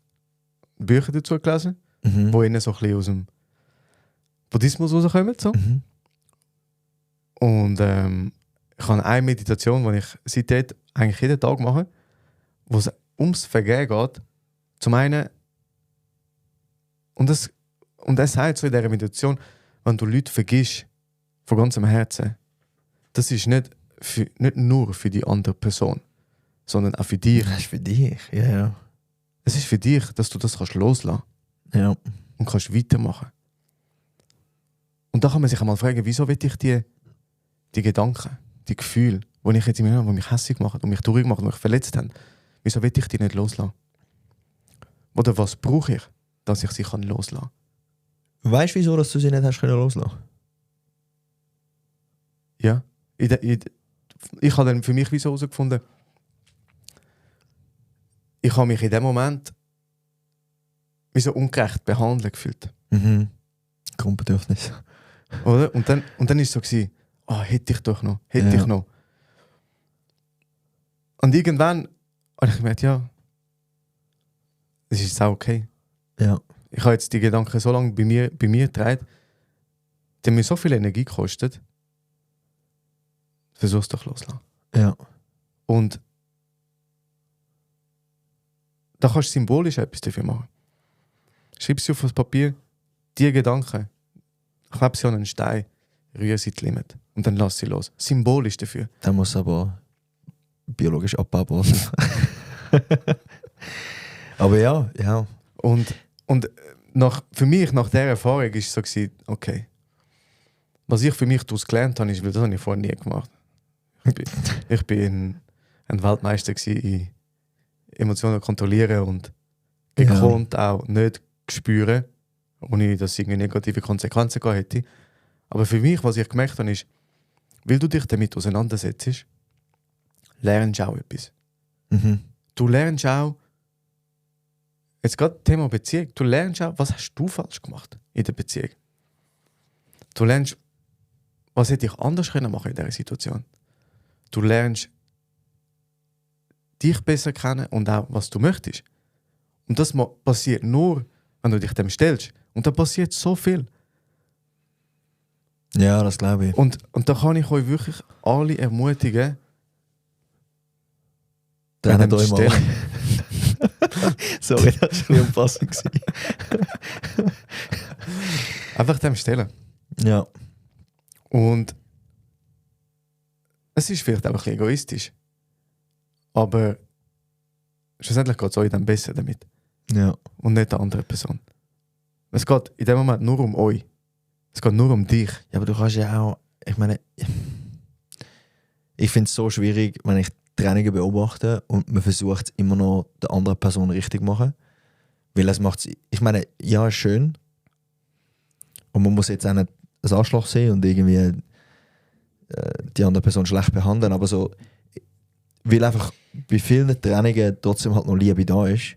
Bücher dazu gelesen, wo ihnen so ein bisschen aus dem Buddhismus rauskommen. So. Und ich habe eine Meditation, die ich seitdem eigentlich jeden Tag mache, wo es ums Vergehen geht. Zum einen, und er sagt so in dieser Meditation, wenn du Leute vergisst, von ganzem Herzen, das ist nicht nur für die andere Person, sondern auch für dich. Das ist für dich, ja. Es ist für dich, dass du das kannst loslassen. Ja. und kannst weitermachen. Und da kann man sich einmal fragen, wieso will ich die Gedanken, die Gefühle, die ich jetzt in mir habe, die mich hässlich machen, die mich traurig machen, die mich verletzt haben, wieso will ich die nicht loslassen? Oder was brauche ich, dass ich sie loslassen kann? Weißt du, wieso dass du sie nicht hast können loslassen? Ja. Ich habe dann für mich wieso herausgefunden, ich habe mich in dem Moment wie so ungerecht behandelt gefühlt. Mhm. Grundbedürfnis. Oder? Und dann war es so, hätte ich doch noch, hätte ich noch. Und irgendwann habe ich gemerkt, ja, das ist auch okay. Ja. Ich habe jetzt die Gedanken so lange bei mir getragen, die haben mir so viel Energie gekostet. Versuch's doch loslassen. Ja. Und da kannst du symbolisch etwas dafür machen. Schreib sie auf das Papier, die Gedanken, kleb sie an einen Stein, rühre sie ins Limit und dann lass sie los. Symbolisch dafür. Der muss aber biologisch abbaubar sein. Aber ja. Und für mich, nach dieser Erfahrung, war es so, okay, was ich für mich daraus gelernt habe, ist, weil das habe ich vorher nie gemacht. Ich bin ein Weltmeister in Emotionen kontrollieren und gekonnt auch nicht spüren, ohne dass es irgendwie negative Konsequenzen gehabt hätte. Aber für mich, was ich gemerkt habe, ist, weil du dich damit auseinandersetzt, lernst du auch etwas. Mhm. Du lernst auch, jetzt gerade Thema Beziehung, du lernst auch, was hast du falsch gemacht in der Beziehung. Du lernst, was hätte ich anders können machen in dieser Situation. Du lernst, dich besser kennen und auch, was du möchtest. Und das passiert nur, wenn du dich dem stellst. Und da passiert so viel. Ja, das glaube ich. Und da kann ich euch wirklich alle ermutigen, Trennt dem euch mal. stellen. Sorry, das war ein bisschen unpassend. Einfach dem stellen. Ja. Und es ist vielleicht auch ein bisschen egoistisch. Aber schlussendlich geht es euch dann besser damit. Ja. Und nicht der anderen Person. Es geht in dem Moment nur um euch. Es geht nur um dich. Ja, aber du kannst ja auch, ich meine, ich finde es so schwierig, wenn ich Trainingen beobachte und man versucht es immer noch der anderen Person richtig zu machen. Weil es macht ich meine, ja, ist schön. Und man muss jetzt auch nicht ein Arschloch sehen und irgendwie die andere Person schlecht behandeln, aber so, weil einfach bei vielen Trainingen trotzdem halt noch Liebe da ist,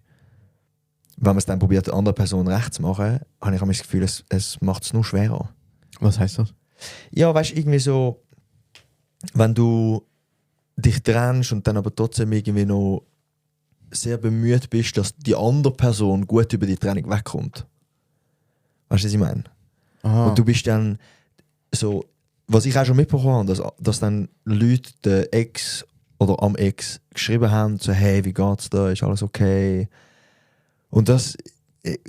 wenn man es dann probiert, der anderen Person recht zu machen, habe ich das Gefühl, es macht es nur schwerer. Was heisst das? Ja, weißt du, irgendwie so, wenn du dich trennst und dann aber trotzdem irgendwie noch sehr bemüht bist, dass die andere Person gut über die Trennung wegkommt. Weißt du, was ich meine? Aha. Und du bist dann so, was ich auch schon mitbekommen habe, dass dann Leute den Ex oder am Ex geschrieben haben, so hey, wie geht's da, ist alles okay? Und das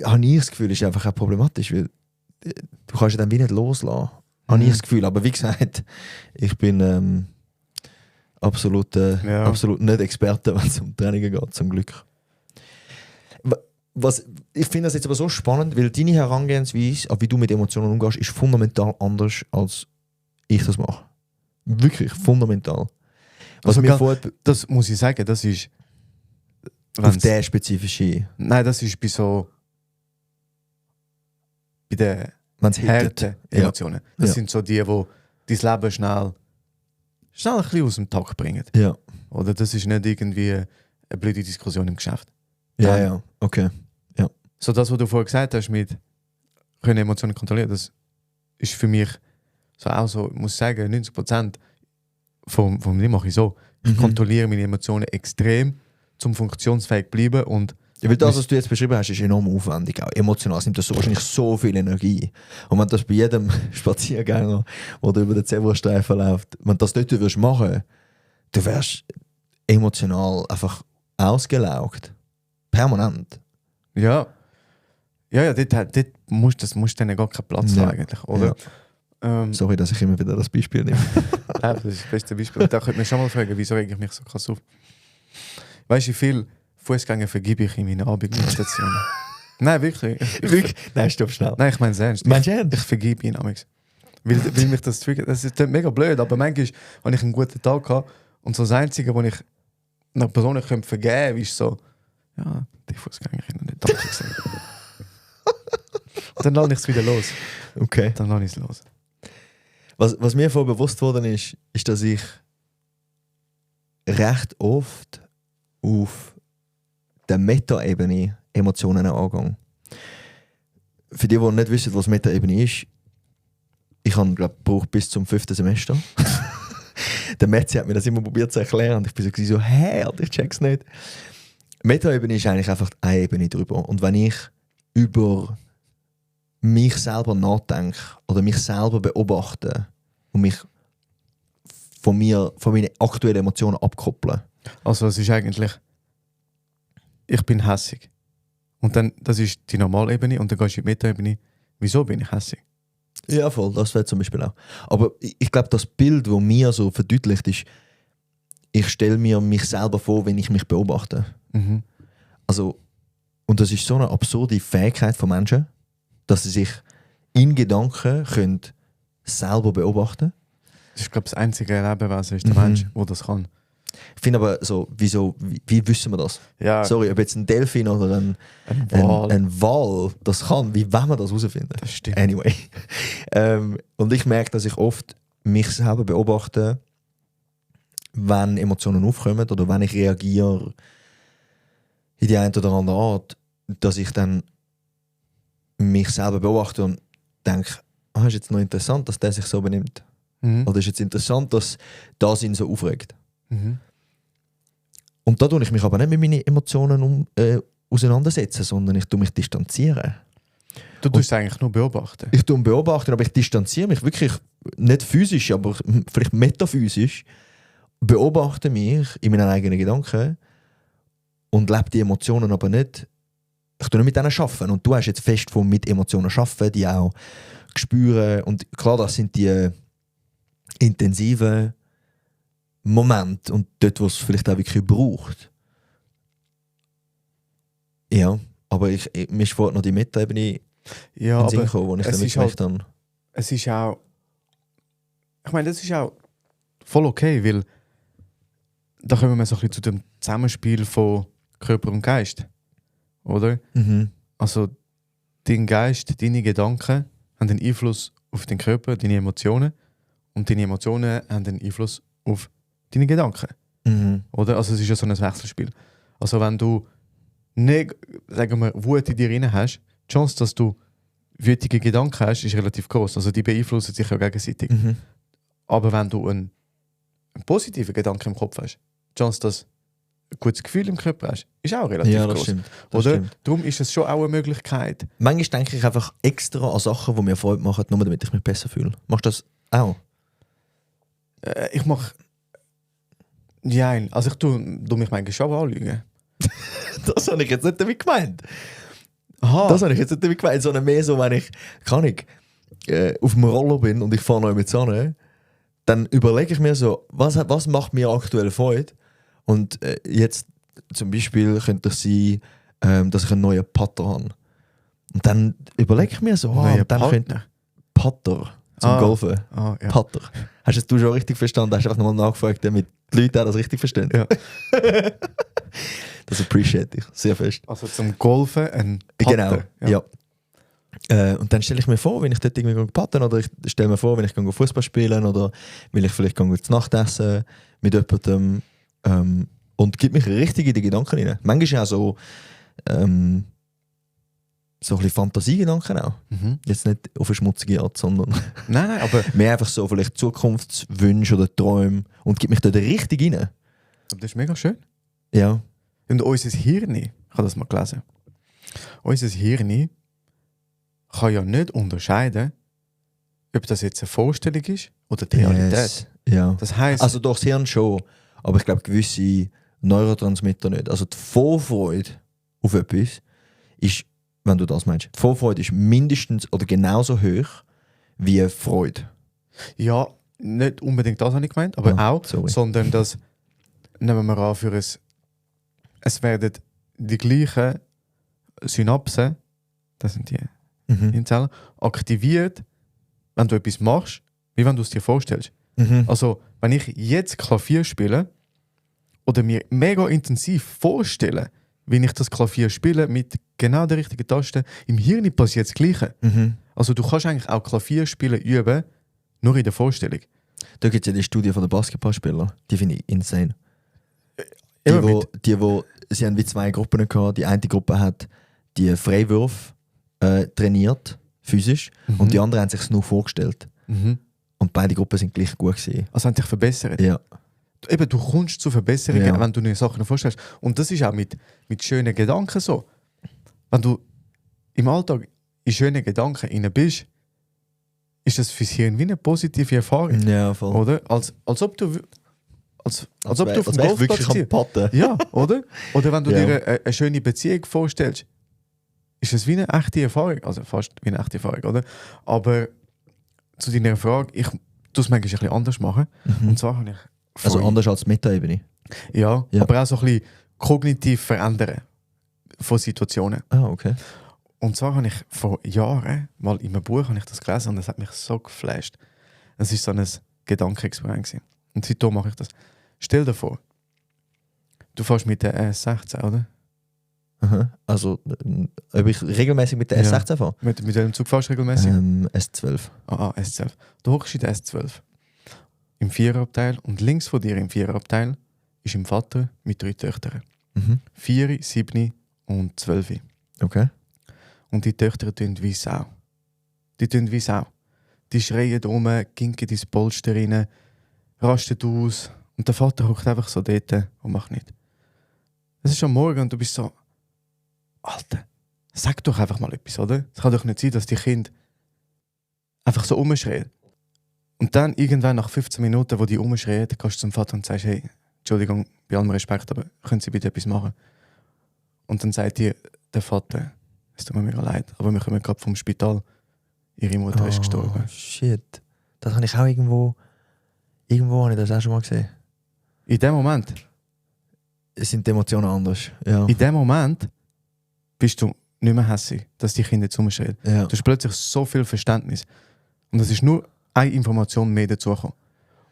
habe ich das Gefühl, ist einfach auch problematisch, weil du kannst ja dann wie nicht loslassen. Habe ich das Gefühl, aber wie gesagt, ich bin absolut nicht Experte, wenn es um Trainings geht, zum Glück. Ich finde das jetzt aber so spannend, weil deine Herangehensweise, wie du mit Emotionen umgehst, ist fundamental anders, als ich das mache. Wirklich fundamental. Was Also mir das muss ich sagen, das ist auf der spezifische, nein, das ist bei den wenn es hittet. harten Emotionen. Das Ja. sind so die dein Leben schnell ein bisschen aus dem Takt bringen. Ja. Oder das ist nicht irgendwie eine blöde Diskussion im Geschäft. Ja, ja, okay. So das, was du vorher gesagt hast, mit können Emotionen kontrollieren, das ist für mich so auch so, ich muss sagen, 90% von dem mache ich so. Ich kontrolliere meine Emotionen extrem, zum funktionsfähig bleiben und Ja, weil das, was du jetzt beschrieben hast, ist enorm aufwendig. Auch emotional nimmt das so wahrscheinlich so viel Energie. Und wenn das bei jedem Spaziergänger, der über den Zebrastreifen läuft, wenn du das nicht würdest machen, du wärst emotional einfach ausgelaugt. Permanent. ja, dort musst du denen gar keinen Platz Ja. eigentlich, oder? Sorry, dass ich immer wieder das Beispiel nehme. Nein, das ist das beste Beispiel. Da könnte man schon mal fragen, wieso rege ich mich so krass auf? Weißt du, wie viel Fußgänger vergebe ich in meinen Abendmeditationen? Nein, wirklich. Wirklich? Nein, stopp schnell. Nein, ich meine es ernst. Meinst du ernst? Ich vergebe ihn amigs. Weil mich das triggert. Das ist mega blöd, aber manchmal, wenn ich einen guten Tag habe und so das Einzige, was ich einer Person vergeben könnte, ist so, ja, die Fußgänger können nicht Danke sagen. Dann lasse ich es wieder los. Okay. Dann lasse ich es los. Was mir vorher bewusst worden ist, dass ich recht oft auf der Meta-Ebene Emotionen angehe. Für die nicht wissen, was Meta-Ebene ist, ich habe, glaube gebraucht bis zum 5. Semester. Der Metzi hat mir das immer probiert zu erklären und ich bin so, hä, ich check's nicht. Meta-Ebene ist eigentlich einfach eine Ebene drüber. Und wenn ich über mich selber nachdenke oder mich selber beobachte und mich von meinen aktuellen Emotionen abkoppeln. Also es ist eigentlich, ich bin hässig. Und dann, das ist die Normalebene und dann gehst du in die Meta-Ebene. Wieso bin ich hässig? Ja, voll, das wäre zum Beispiel auch. Aber ich glaube, das Bild, das mir so verdeutlicht ist, ich stelle mir mich selber vor, wenn ich mich beobachte. Mhm. Also, und das ist so eine absurde Fähigkeit von Menschen, dass sie sich in Gedanken können selber beobachten. Das ist, glaube ich, das einzige Lebewesen ist der Mensch, der das kann. Ich finde aber so, wie wissen wir das? Ja, Sorry, ob jetzt ein Delfin oder ein Wal das kann, wie wollen wir das herausfinden? das stimmt. Anyway. Und ich merke, dass ich oft mich selber beobachte, wenn Emotionen aufkommen oder wenn ich reagiere in die eine oder andere Art, dass ich dann mich selber beobachte und denke, ist jetzt noch interessant, dass der sich so benimmt. Mhm. Oder ist jetzt interessant, dass das ihn so aufregt. Mhm. Und da tue ich mich aber nicht mit meinen Emotionen auseinandersetzen, sondern ich tue mich distanzieren. Du tust eigentlich nur beobachten. Ich tue beobachten, aber ich distanziere mich wirklich nicht physisch, aber vielleicht metaphysisch, beobachte mich in meinen eigenen Gedanken und lebe die Emotionen aber nicht. Ich tue nicht mit denen arbeiten. Und du hast jetzt fest von mit Emotionen arbeiten, die auch spüren. Und klar, das sind die intensiven Momente und dort, wo es vielleicht auch wirklich braucht. Ja, aber mir ist vorhin noch die Meta-Ebene Ja, in den aber Sinn gekommen, wo ich es damit ist gemerkt habe. es ist auch. Ich meine, das ist auch voll okay, weil da kommen wir so ein bisschen zu dem Zusammenspiel von Körper und Geist. Oder? Mhm. Also, dein Geist, deine Gedanken haben einen Einfluss auf den Körper, deine Emotionen. Und deine Emotionen haben einen Einfluss auf deine Gedanken. Mhm. Oder? Also, es ist ja so ein Wechselspiel. Also, wenn du nicht, sagen wir, Wut in dir rein hast, die Chance, dass du wütige Gedanken hast, ist relativ groß. Also, die beeinflussen sich ja gegenseitig. Mhm. Aber wenn du einen positiven Gedanken im Kopf hast, die Chance, dass du ein gutes Gefühl im Körper hast, ist auch relativ Ja, das groß. stimmt. Das Oder? stimmt. Darum ist es schon auch eine Möglichkeit. Manchmal denke ich einfach extra an Sachen, die mir Freude machen, nur damit ich mich besser fühle. Machst du das auch? Ich mache. Ja, also ich tue mich manchmal schon anlügen. Das habe ich jetzt nicht damit gemeint. Aha. Das habe ich jetzt nicht damit gemeint, sondern mehr so, wenn ich auf dem Roller bin und ich fahre neu mit Sonne, dann überlege ich mir so, was macht mir aktuell Freude? Und jetzt zum Beispiel könnte es sein, dass ich einen neuen Putter habe. Und dann überlege ich mir so, Neue dann könnte Putter zum Golfen. Ja. Putter. Hast du schon richtig verstanden? Hast du einfach nochmal nachgefragt, damit die Leute auch das richtig verstehen? Ja. Das appreciate ich sehr fest. Also zum Golfen ein Putter. Genau, ja. Und dann stelle ich mir vor, wenn ich dort irgendwie patten oder ich stelle mir vor, wenn ich Fußball spielen oder will ich vielleicht zu Nacht essen mit jemandem und gibt mich richtig in die Gedanken rein. Manchmal auch so ein bisschen Fantasiegedanken auch. Mhm. Jetzt nicht auf eine schmutzige Art, sondern Nein, aber mehr einfach so vielleicht Zukunftswünsche oder Träume und gibt mich dort richtig rein. das ist mega schön. Ja. Und unser Hirn, ich habe das mal gelesen, unser Hirn kann ja nicht unterscheiden, ob das jetzt eine Vorstellung ist oder die Realität. Yes. Ja. Das heisst, Also doch, das Hirn schon, aber ich glaube gewisse Neurotransmitter nicht. Also die Vorfreude auf etwas ist, wenn du das meinst, die Vorfreude ist mindestens oder genauso hoch wie Freude. ja, nicht unbedingt das habe ich gemeint, aber Ah, auch, sorry. sondern das, nehmen wir an, es werden die gleichen Synapsen das sind die Mhm. Hirnzellen, aktiviert, wenn du etwas machst, wie wenn du es dir vorstellst. Mhm. Also, wenn ich jetzt Klavier spiele oder mir mega intensiv vorstelle, wie ich das Klavier spiele mit genau der richtigen Taste, im Hirn passiert das Gleiche. Mhm. Also du kannst eigentlich auch Klavier spielen üben, nur in der Vorstellung. Da gibt es ja die Studie von den Basketballspielern. Die finde ich insane. Immer Sie haben wie zwei Gruppen gehabt. Die eine Gruppe hat die Freiwürfe trainiert, physisch, und die anderen haben sich es nur vorgestellt. Mhm. Und beide Gruppen sind gleich gut gewesen. Also haben dich verbessert. Ja. Eben, du kommst zu Verbesserungen, Ja. wenn du dir Sachen vorstellst. Und das ist auch mit schönen Gedanken so. Wenn du im Alltag in schönen Gedanken inne bist, ist das fürs Hirn wie eine positive Erfahrung. Ja, voll. Oder? Als ob du als ob du auf dem wär ich Golfplatz wirklich am ziehst. Patten. Ja, oder? Oder wenn du Ja. dir eine schöne Beziehung vorstellst, ist das wie eine echte Erfahrung. Also fast wie eine echte Erfahrung, oder? Aber zu deiner Frage, ich tue es manchmal ein bisschen anders machen. Mhm. Und zwar habe ich Also anders als die Meta-Ebene. ja, Ja. aber auch so ein bisschen kognitiv verändern von Situationen. Ah, okay. Und zwar habe ich vor Jahren mal in einem Buch habe ich das gelesen und das hat mich so geflasht. Es war so ein Gedankenexperiment gewesen. Und seitdem mache ich das. Stell dir vor, du fährst mit der S16, oder? Aha. Also, ob ich regelmäßig mit der Ja. S16 fahre? Mit welchem Zug fährst du regelmäßig? S12. S12. Du hockst in der S12. Im Viererabteil und links von dir im Viererabteil ist im Vater mit 3 Töchtern. Mhm. 4, 7 und 12. Okay. Und die Töchter tun wie Sau. Die tun wie Sau. Die schreien rum, ginken ins Polster rein, rasten aus. Und der Vater hockt einfach so dort und macht nichts. Es ist am Morgen und du bist so, Alter, sag doch einfach mal etwas, oder? Es kann doch nicht sein, dass die Kinder einfach so rumschreien. Und dann irgendwann nach 15 Minuten, wo die rumschreien, gehst du zum Vater und sagst, hey, Entschuldigung, bei allem Respekt, aber können Sie bitte etwas machen? Und dann sagt dir der Vater, es tut mir mega leid, aber wir kommen gerade vom Spital. Ihre Mutter ist gestorben. Shit. Das habe ich auch irgendwo habe ich das auch schon mal gesehen. In dem Moment, Es sind die Emotionen anders. Ja. in dem Moment bist du nicht mehr hässig, dass die Kinder jetzt rumschreien. Ja. Du hast plötzlich so viel Verständnis. Und es ist nur eine Information mehr dazugekommen.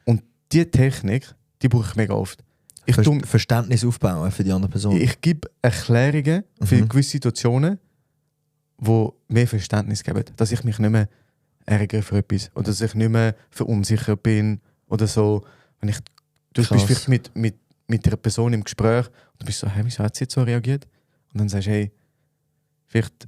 Und diese Technik, die brauche ich mega oft. Ich, Verständnis aufbauen für die andere Person. ich gebe Erklärungen für Mhm. gewisse Situationen, die mehr Verständnis geben. Dass ich mich nicht mehr ärgere für etwas. Oder dass ich nicht mehr verunsichert bin. Oder so. Wenn du Krass. bist vielleicht mit einer Person im Gespräch und du bist so, hey, wieso hat sie jetzt so reagiert? Und dann sagst du, hey, vielleicht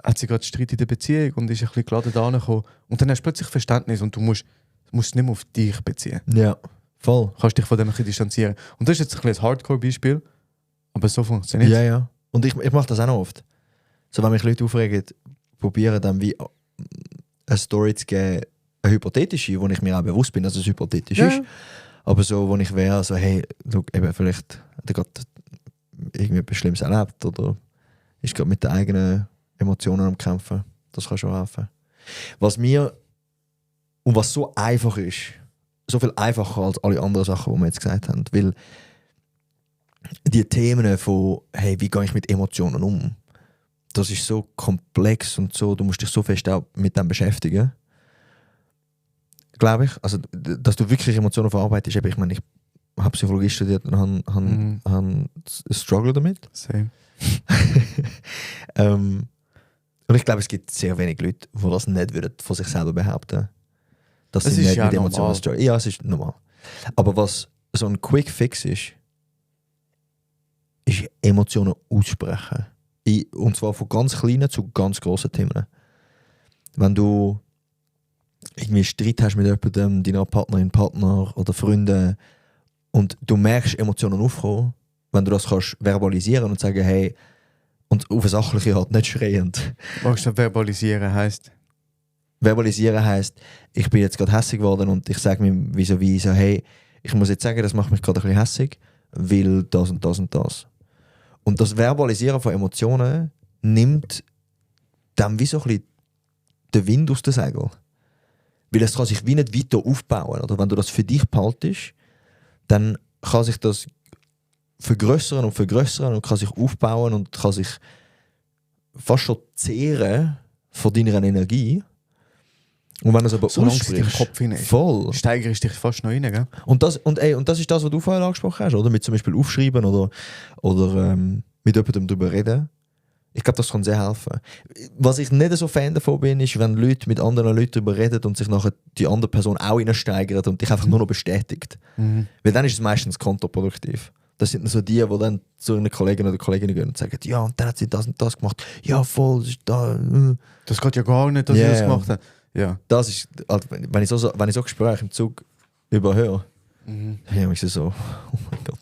hat sie gerade Streit in der Beziehung und ist ein bisschen geladen da angekommen. Und dann hast du plötzlich Verständnis und du musst es nicht mehr auf dich beziehen. Ja, voll. Du kannst dich von dem ein bisschen distanzieren. Und das ist jetzt ein bisschen ein Hardcore-Beispiel, aber so funktioniert es. Ja, ja. Und ich mache das auch noch oft. So, wenn mich Leute aufregen, probieren dann wie eine Story zu geben, eine hypothetische, wo ich mir auch bewusst bin, dass es hypothetisch Ja. ist. Aber so, wo ich wäre, so, hey, schau, eben, vielleicht hat er gerade irgendwie etwas Schlimmes erlebt oder ist gerade mit den eigenen Emotionen am Kämpfen. Das kann schon helfen. Was mir und was so einfach ist, so viel einfacher als alle anderen Sachen, die wir jetzt gesagt haben, weil die Themen von, hey, wie gehe ich mit Emotionen um, das ist so komplex und so, du musst dich so fest auch mit dem beschäftigen. Glaube ich. Also, dass du wirklich Emotionen verarbeitest. Ich meine, ich habe Psychologie studiert und habe einen Struggle damit. Same. Und ich glaube, es gibt sehr wenig Leute, die das nicht würden von sich selber behaupten. Dass Das sie ist nicht ja mit Emotionen normal. strugglen. Ja, es ist normal. Aber was so ein Quick Fix ist Emotionen aussprechen. Und zwar von ganz kleinen zu ganz grossen Themen. Wenn du irgendwie Streit hast mit jemandem, deiner Partnerin, Partner oder Freunden und du merkst Emotionen aufkommen, wenn du das kannst verbalisieren und sagen, hey, und auf eine sachliche Art, nicht schreiend. Was du verbalisieren heisst? Verbalisieren heisst, ich bin jetzt gerade hässig geworden und ich sage mir vis-à-vis so, hey, ich muss jetzt sagen, das macht mich gerade ein bisschen hässig, weil das und das und das. Und das Verbalisieren von Emotionen nimmt dann wie so ein bisschen den Wind aus den Segeln. Weil es kann sich wie nicht weiter aufbauen. Oder wenn du das für dich behaltest, dann kann sich das vergrößern und kann sich aufbauen und kann sich fast schon zehren von deiner Energie. Und wenn du es aber Solange es in deinem aussprichst, Kopf hinein ist. voll. Steigerst dich fast noch rein, gell? Und das ist das, was du vorher angesprochen hast, oder? Mit zum Beispiel aufschreiben oder mit jemandem darüber reden. Ich glaube, das kann sehr helfen. Was ich nicht so Fan davon bin, ist, wenn Leute mit anderen Leuten darüber reden und sich nachher die andere Person auch reinsteigern und dich einfach nur noch bestätigt. Weil dann ist es meistens kontraproduktiv. Das sind so die dann zu einer Kollegin oder Kollegin gehen und sagen, ja, und dann hat sie das und das gemacht. Ja, voll, das ist da. Das geht ja gar nicht, dass ich das gemacht habe. Ja. Das ist, also, wenn ich so Gespräche im Zug überhöre, dann habe ich so, oh mein Gott.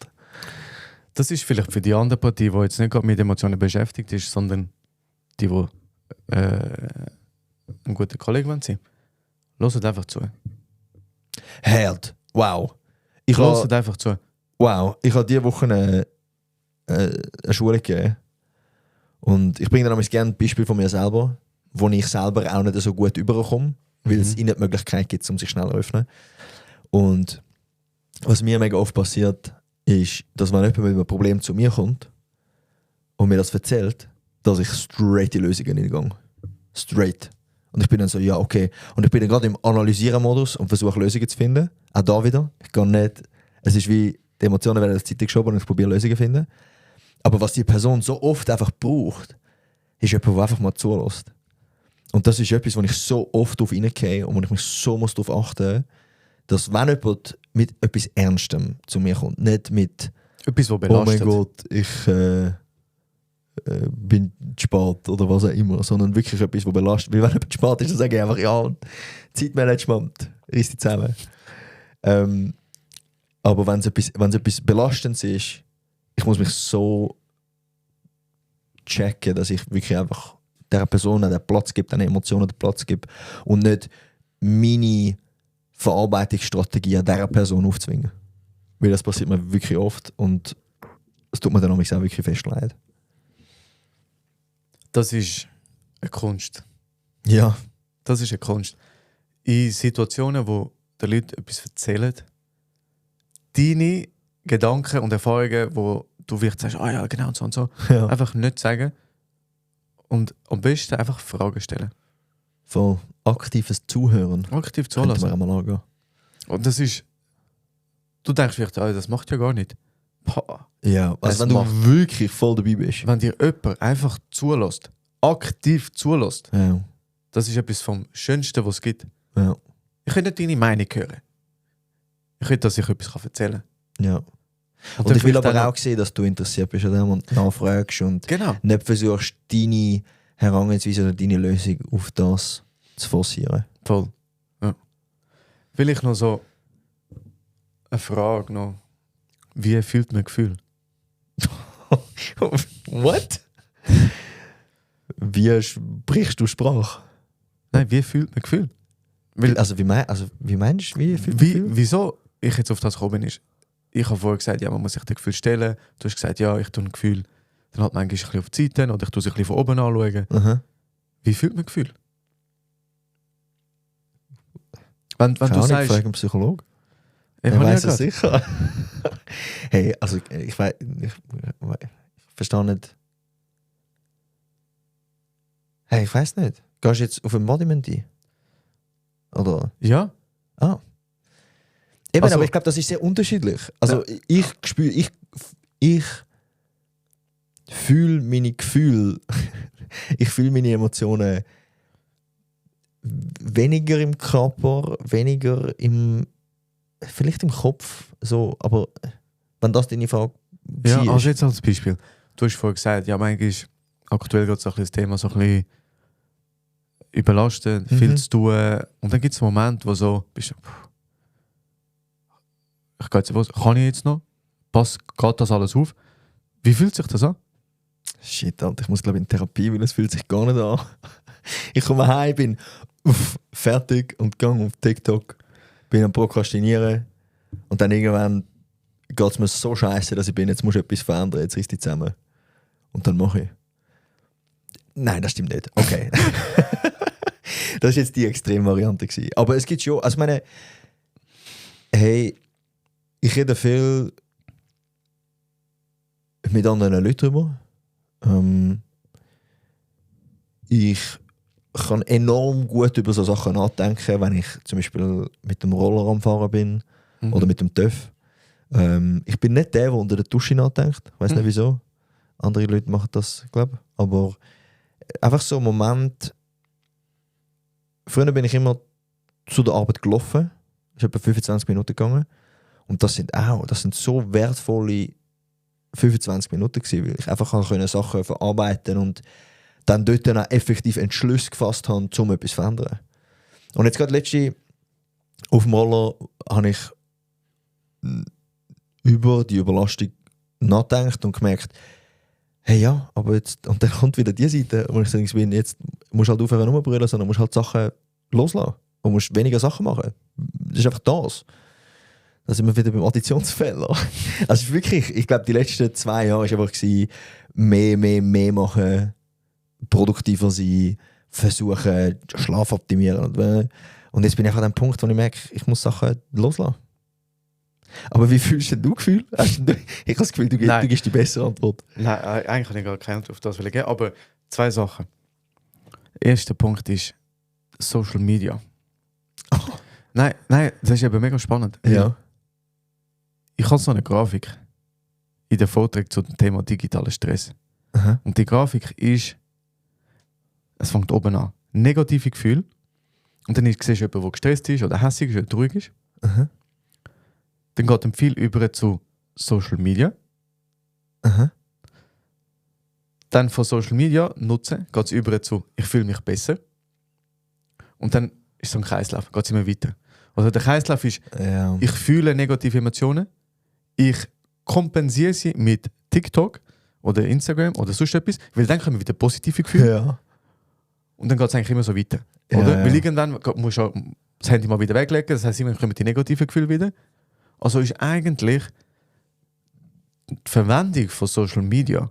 Das ist vielleicht für die andere Partie, die jetzt nicht gerade mit Emotionen beschäftigt ist, sondern die ein guter Kollege wollen sein. Hört einfach zu. Herd, wow. Hört einfach zu. Wow, ich habe diese Woche eine Schule gegeben. Und ich bringe dann gerne ein Beispiel von mir selber, wo ich selber auch nicht so gut überkomme, weil es ihnen die Möglichkeit gibt, um sich schnell zu öffnen. Und was mir mega oft passiert, ist, dass wenn jemand mit einem Problem zu mir kommt und mir das erzählt, dass ich straight die Lösungen hineingehe. Straight. Und ich bin dann so, ja, okay. Und ich bin dann gerade im Analysieren-Modus und versuche Lösungen zu finden. Auch da wieder. Ich kann nicht. Es ist wie, die Emotionen werden auf die Zeit geschoben und ich probiere Lösungen zu finden. Aber was die Person so oft einfach braucht, ist jemand, der einfach mal zulässt. Und das ist etwas, wo ich so oft darauf reingehe und wo ich mich so darauf achten muss, dass wenn jemand mit etwas Ernstem zu mir kommt, nicht mit Etwas, was «Oh belastet. mein Gott, ich bin spät» oder was auch immer, sondern wirklich etwas, was belastet. Weil wenn jemand spät ist, dann sage ich einfach «Ja, Zeitmanagement, reiss dich zusammen». Aber wenn es etwas Belastendes ist, ich muss mich so checken, dass ich wirklich einfach der Person den Platz gebe, den Emotionen den Platz gebe und nicht meine Verarbeitungsstrategie an dieser Person aufzwingen. Weil das passiert mir wirklich oft und es tut mir dann auch wirklich fest leid. Das ist eine Kunst. Ja. Das ist eine Kunst. In Situationen, wo die Leute etwas erzählen, deine Gedanken und Erfahrungen, wo du vielleicht sagst, ah ja, genau und so, Ja. einfach nicht sagen und am besten einfach Fragen stellen. Voll aktives Zuhören. Aktiv Könnte man zulassen. einmal angehen. Und das ist, du denkst vielleicht, das macht ja gar nicht. Boah. Ja, also Es wenn du macht- wirklich voll dabei bist. Wenn dir jemand einfach zulässt, aktiv zulässt, Ja. das ist etwas vom Schönsten, was es gibt. Ja. Ich will nicht deine Meinung hören. Ich will, dass ich etwas erzählen kann. Ja. Und dann ich will vielleicht aber auch auch sehen, dass du interessiert bist an dem und nachfragst und Genau. nicht versuchst, deine Herangehensweise oder deine Lösung auf das zu forcieren. Voll. Ja. Vielleicht noch so eine Frage noch. Wie fühlt man Gefühl? What? Wie sprichst du Sprache? Nein, wie fühlt man Gefühl? Weil, Wie meinst du, wie fühlst du Gefühl? wieso ich jetzt auf das gekommen bin, ist, ich habe vorher gesagt, ja, man muss sich das Gefühl stellen. Du hast gesagt, ja, ich tue ein Gefühl. Dann hat man manchmal ein bisschen auf die Seite oder ich tue es ein bisschen von oben anschauen. Aha. Wie fühlt man Gefühl? Wenn Keine du Ahnung, sagst, frag einen Psychologen. ich Er habe ja weiß es gerade- sicher. Hey, also ich verstehe nicht. Hey, ich weiß nicht. Gehst du jetzt auf Embodiment ein? Oder? Ja, Eben, Also- aber ich glaube, das ist sehr unterschiedlich. Also ich spüre, ich fühle meine Gefühle, ich fühle meine Emotionen weniger im Körper, weniger vielleicht im Kopf, so, aber wenn das deine Frage ja, war, also jetzt als Beispiel. Du hast vorher gesagt, ja, manchmal ist aktuell gerade so ein bisschen das Thema so ein bisschen überlastet, viel zu tun. Und dann gibt es Momente, wo so bist du, ich gehe jetzt was, kann ich jetzt noch? Geht das alles auf? Wie fühlt sich das an? Shit, Alter, ich muss glaube in Therapie, weil es fühlt sich gar nicht an. Ich komme heim, bin fertig und gehe auf TikTok, bin am Prokrastinieren und dann irgendwann geht es mir so scheiße, dass ich bin, jetzt muss ich etwas verändern, jetzt reiss dich zusammen. Und dann mache ich. Nein, das stimmt nicht. Okay. Das war jetzt die Extremvariante gewesen. Aber es gibt schon, also ich meine, hey, ich rede viel mit anderen Leuten drüber. ich kann enorm gut über so Sachen nachdenken, wenn ich zum Beispiel mit dem Roller am Fahren bin oder mit dem TÜV. Ich bin nicht der unter der Dusche nachdenkt. Ich weiß nicht wieso. Andere Leute machen das, glaube ich. Aber einfach so ein Moment. Früher bin ich immer zu der Arbeit gelaufen. Ich habe etwa 25 Minuten gegangen. Und das sind so wertvolle 25 Minuten gewesen, weil ich einfach Sachen verarbeiten und dann dort dann auch effektiv Entschlüsse gefasst habe, um etwas zu verändern. Und jetzt gerade letztens auf dem Roller habe ich über die Überlastung nachgedacht und gemerkt, hey ja, aber jetzt, und dann kommt wieder die Seite, wo ich sage, jetzt musst du halt aufhören rumbrüllen, sondern musst halt Sachen loslassen und musst weniger Sachen machen. Das ist einfach das. Da sind wir wieder beim Additionsfehler. Also wirklich, ich glaube, die letzten 2 Jahre war einfach mehr machen, produktiver sein, versuchen, Schlaf optimieren. Und jetzt bin ich einfach an dem Punkt, wo ich merke, ich muss Sachen loslassen. Aber wie fühlst du denn Gefühl? Ich habe das Gefühl, du gibst die bessere Antwort. Nein, eigentlich habe ich gar keine Antwort auf das geben, aber 2 Sachen. Erster Punkt ist Social Media. Oh. Nein, das ist eben mega spannend. Ja. Ich habe so eine Grafik in der Vortrag zu dem Thema digitaler Stress. Aha. Und die Grafik ist, es fängt oben an. Negative Gefühle. Und dann siehst du jemanden, der gestresst ist oder hässig ist oder traurig ist. Aha. Dann geht es viel über zu Social Media. Aha. Dann von Social Media nutzen, geht es über zu ich fühle mich besser. Und dann ist so ein Kreislauf, geht es immer weiter. Also der Kreislauf ist, ich fühle negative Emotionen, ich kompensiere sie mit TikTok oder Instagram oder sonst etwas, weil dann kommen wieder positive Gefühle. Ja. Und dann geht es eigentlich immer so weiter. Oder? Weil irgendwann musst du das Handy mal wieder weglegen, das heisst, immer kommen die negativen Gefühle wieder. Also ist eigentlich die Verwendung von Social Media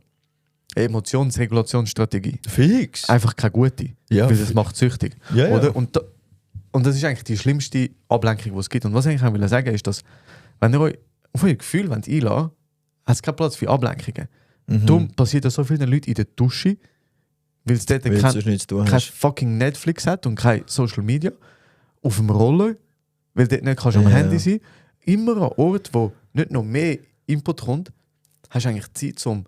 eine Emotionsregulationsstrategie. Fix. Einfach keine gute. Ja, weil das macht süchtig. Ja, oder? ja. Und das ist eigentlich die schlimmste Ablenkung, die es gibt. Und was ich eigentlich auch will sagen ist, dass wenn ihr euch auf euer Gefühl einladen wollt, hat es keinen Platz für Ablenkungen. Darum passiert das so vielen Leuten in der Dusche, weil es dort kein fucking Netflix hat und kein Social Media. Auf dem Roller, weil dort nicht am Handy sein. Immer an Ort, wo nicht noch mehr Input kommt, hast du eigentlich Zeit, um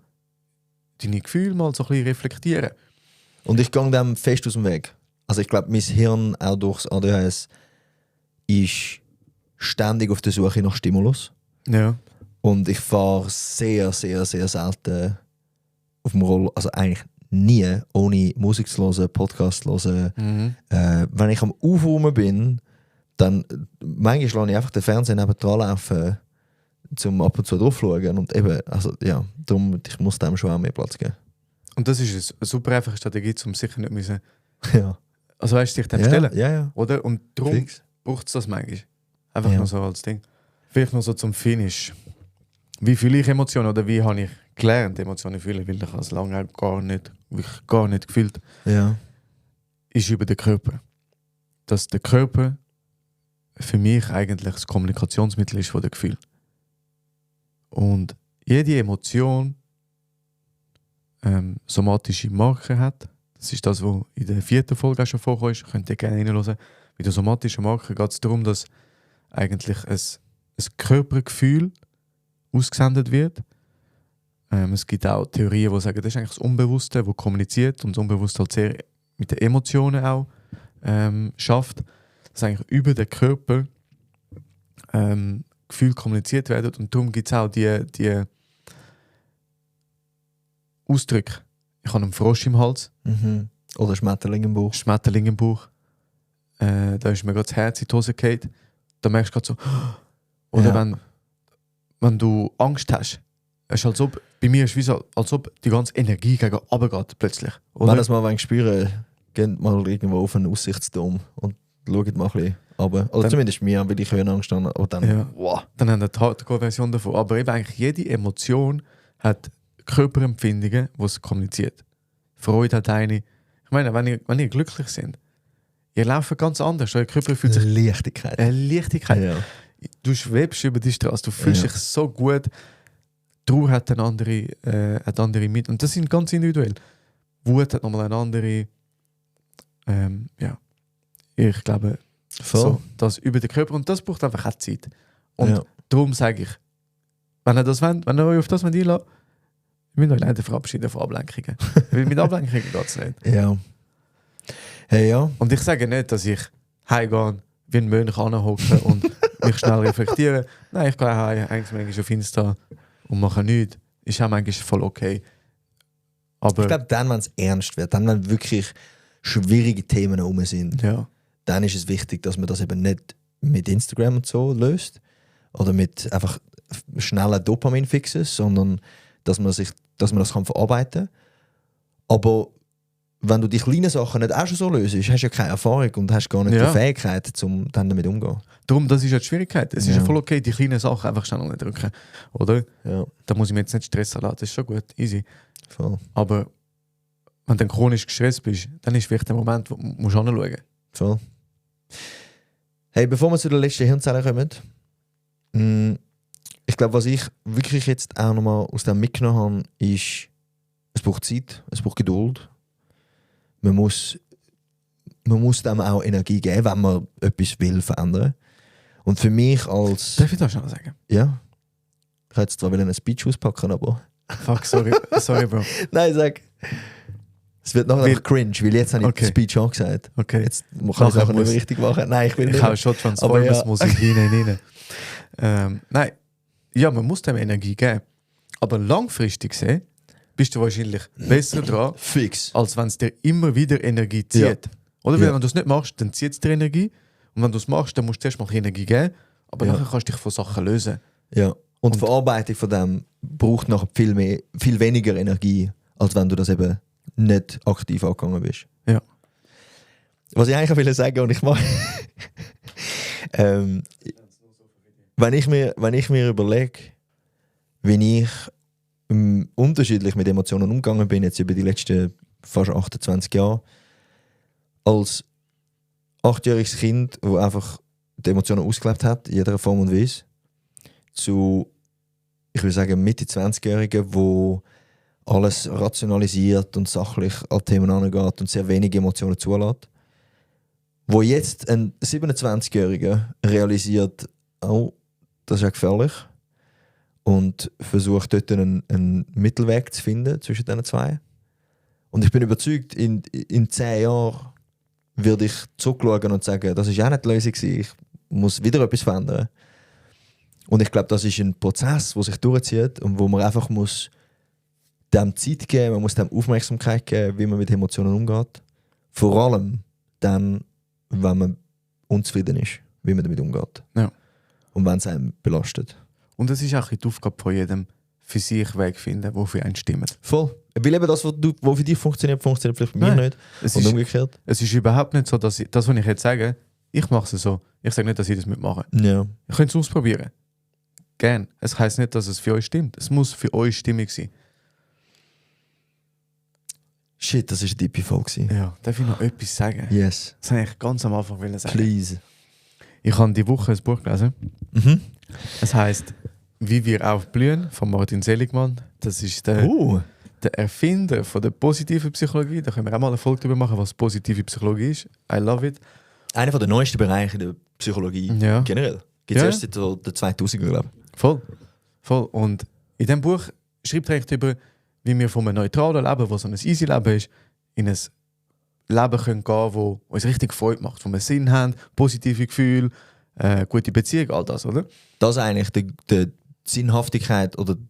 deine Gefühle mal so ein bisschen reflektieren. Und ich gehe dem fest aus dem Weg. Also ich glaube, mein Hirn, auch durchs ADHS, ist ständig auf der Suche nach Stimulus. Ja. Und ich fahre sehr, sehr, sehr selten auf dem Roller, also eigentlich nie, ohne Musik zu hören, Podcast zu hören. Wenn ich am Aufräumen bin, dann manchmal lasse ich einfach den Fernseher nebendran laufen, um ab und zu drauf zu schauen. Und eben, also ja, darum, ich muss dem schon auch mehr Platz geben. Und das ist eine super einfache Strategie, um sicher nicht müssen. Ja. Also weißt du, dich dem stellen. Ja. Oder? Und darum braucht es das manchmal. Einfach nur so als Ding. Vielleicht noch so zum Finish. Wie fühle ich Emotionen oder wie habe ich gelernt, Emotionen zu fühlen, weil ich es lange gar nicht gefühlt. Ja. Ist über den Körper. Dass der Körper für mich eigentlich das Kommunikationsmittel ist von dem Gefühl. Und jede Emotion somatische Marker hat. Das ist das, was in der 4. Folge auch schon vorkommt. Könnt ihr gerne reinhören. Bei den somatischen Marker geht es darum, dass eigentlich ein Körpergefühl ausgesendet wird. Es gibt auch Theorien, die sagen, das ist eigentlich das Unbewusste, das kommuniziert und das Unbewusste halt sehr mit den Emotionen auch schafft. Dass eigentlich über den Körper Gefühle kommuniziert werden und darum gibt es auch die Ausdrücke. Ich habe einen Frosch im Hals. Oder Schmetterling im Bauch. Schmetterling im Bauch. Da ist mir gerade das Herz in die Hose gefallen. Da merkst du gerade so. Oder wenn du Angst hast. Es ist, als ob, bei mir ist es wie so, als ob die ganze Energie gegen runter geht plötzlich. Oder? Wenn ihr es mal spüren, geht mal irgendwo auf einen Aussichtsturm und schaut mal ein bisschen runter. Oder dann, zumindest mir, weil ich Höhenangst habe. Aber dann, wow. Dann haben wir die Hardcore-Version davon. Aber eben eigentlich jede Emotion hat Körperempfindungen, die es kommuniziert. Freude hat eine. Ich meine, wenn ihr glücklich seid, ihr lauft ganz anders. Euer Körper fühlt sich... Leichtigkeit. Leichtigkeit. Ja. Du schwebst über die Straße, du fühlst dich so gut. Trauer hat andere mit. Und das sind ganz individuell. Wut hat nochmal eine andere Ja, ich glaube, so, das über den Körper und das braucht einfach auch Zeit. Und darum sage ich, wenn ihr das wollt, wenn ihr euch auf das einlässt, müsst ihr euch leider verabschieden von Ablenkungen. Weil mit Ablenkungen geht es nicht. Ja. Hey, ja. Und ich sage nicht, dass ich heimgehe, wie ein Mönch anhocken und mich schnell reflektieren. Nein, ich gehe heim, eigentlich manchmal auf Insta und mache nichts. Ist auch manchmal voll okay. Aber Ich glaube, dann, wenn es ernst wird, dann, wenn wirklich schwierige Themen herum sind, ja, dann ist es wichtig, dass man das eben nicht mit Instagram und so löst oder mit einfach schnellen Dopaminfixes, sondern dass man das kann verarbeiten kann. Aber wenn du die kleinen Sachen nicht auch schon so löst, hast du ja keine Erfahrung und hast gar nicht die Fähigkeit, um dann damit umzugehen. darum, das ist ja die Schwierigkeit. Es ist ja voll okay, die kleinen Sachen einfach schnell nicht drücken. Oder? Ja, Da muss ich mir jetzt nicht stressen lassen, das ist schon gut, easy. voll. Aber wenn du dann chronisch gestresst bist, dann ist vielleicht der Moment, wo du musst hinschauen. Voll. Hey, bevor wir zu der letzten Hirnzelle kommen, ich glaube, was ich wirklich jetzt auch nochmal aus dem mitgenommen habe, ist, es braucht Zeit, es braucht Geduld. Man muss dem auch Energie geben, wenn man etwas will verändern. Und für mich als... Darf ich das schnell sagen? Ja. Ich hätte jetzt zwar einen Speech auspacken, aber... Fuck, sorry, sorry, Bro. Nein, sag... Es wird nachher einfach cringe, weil jetzt habe ich Okay. den Speech angesagt. Okay. Jetzt kann ich es einfach nicht mehr richtig machen. Nein, ich will Ich nicht. habe schon Transformers Aber ja. Musik hinein. Nein, ja, man muss dem Energie geben. Aber langfristig gesehen bist du wahrscheinlich besser dran, Fix. als wenn es dir immer wieder Energie zieht. Ja. Oder weil Ja. wenn du es nicht machst, dann zieht es dir Energie. Und wenn du es machst, dann musst du erst mal Energie geben. Aber Ja. nachher kannst du dich von Sachen lösen. Ja. Und die Verarbeitung von dem braucht nachher viel weniger Energie, als wenn du das eben nicht aktiv angegangen bist. Ja. Was ich eigentlich will sagen, und ich mache. Wenn ich mir überlege, wie ich unterschiedlich mit Emotionen umgegangen bin, jetzt über die letzten fast 28 Jahre, als 8-jähriges Kind, das einfach die Emotionen ausgelebt hat, in jeder Form und Weise, zu, ich würde sagen, Mitte 20-Jährigen, wo alles rationalisiert und sachlich an Themen angeht und sehr wenige Emotionen zulässt. Wo jetzt ein 27-Jähriger realisiert, oh, das ist ja gefährlich, und versucht dort einen Mittelweg zu finden zwischen diesen zwei. Und ich bin überzeugt, in 10 Jahren werde ich zurückschauen und sagen, das war auch nicht die Lösung, ich muss wieder etwas verändern. Und ich glaube, das ist ein Prozess, der sich durchzieht und wo man einfach muss dem Zeit geben, man muss dem Aufmerksamkeit geben, wie man mit Emotionen umgeht. Vor allem dann, wenn man unzufrieden ist, wie man damit umgeht. Ja. Und wenn es einen belastet. Und das ist auch die Aufgabe von jedem, für sich Weg finden, der für einen stimmt. Voll. Weil eben das, was für dich funktioniert, funktioniert vielleicht bei mir Nein. nicht. Es Und ist, umgekehrt. es ist überhaupt nicht so, dass ich, das, was ich jetzt sage, ich mache es so. Ich sage nicht, dass ich das mitmache. Ja. Ihr könnt es ausprobieren. Gern. Es heisst nicht, dass es für euch stimmt. Es muss für euch stimmig sein. Shit, das war eine tiefe Folge. Ja, darf ich noch etwas sagen? Yes. Das wollte ich ganz am Anfang sagen. Please. Ich habe die Woche ein Buch gelesen. Mhm. Es heisst Wie wir aufblühen von Martin Seligmann. Das ist der Erfinder von der positiven Psychologie. Da können wir auch mal eine Folge darüber machen, was positive Psychologie ist. I love it. Einer der neuesten Bereiche der Psychologie Ja. generell. Gibt es Ja. erst seit so den 2000er, glaube ich. Voll. Voll. Und in diesem Buch schreibt er echt über, wie wir von einem neutralen Leben, das so ein easy Leben ist, in ein Leben können gehen, das uns richtig Freude macht. Wo wir Sinn haben, positive Gefühle, gute Beziehung, all das, oder? Das ist eigentlich die Sinnhaftigkeit oder die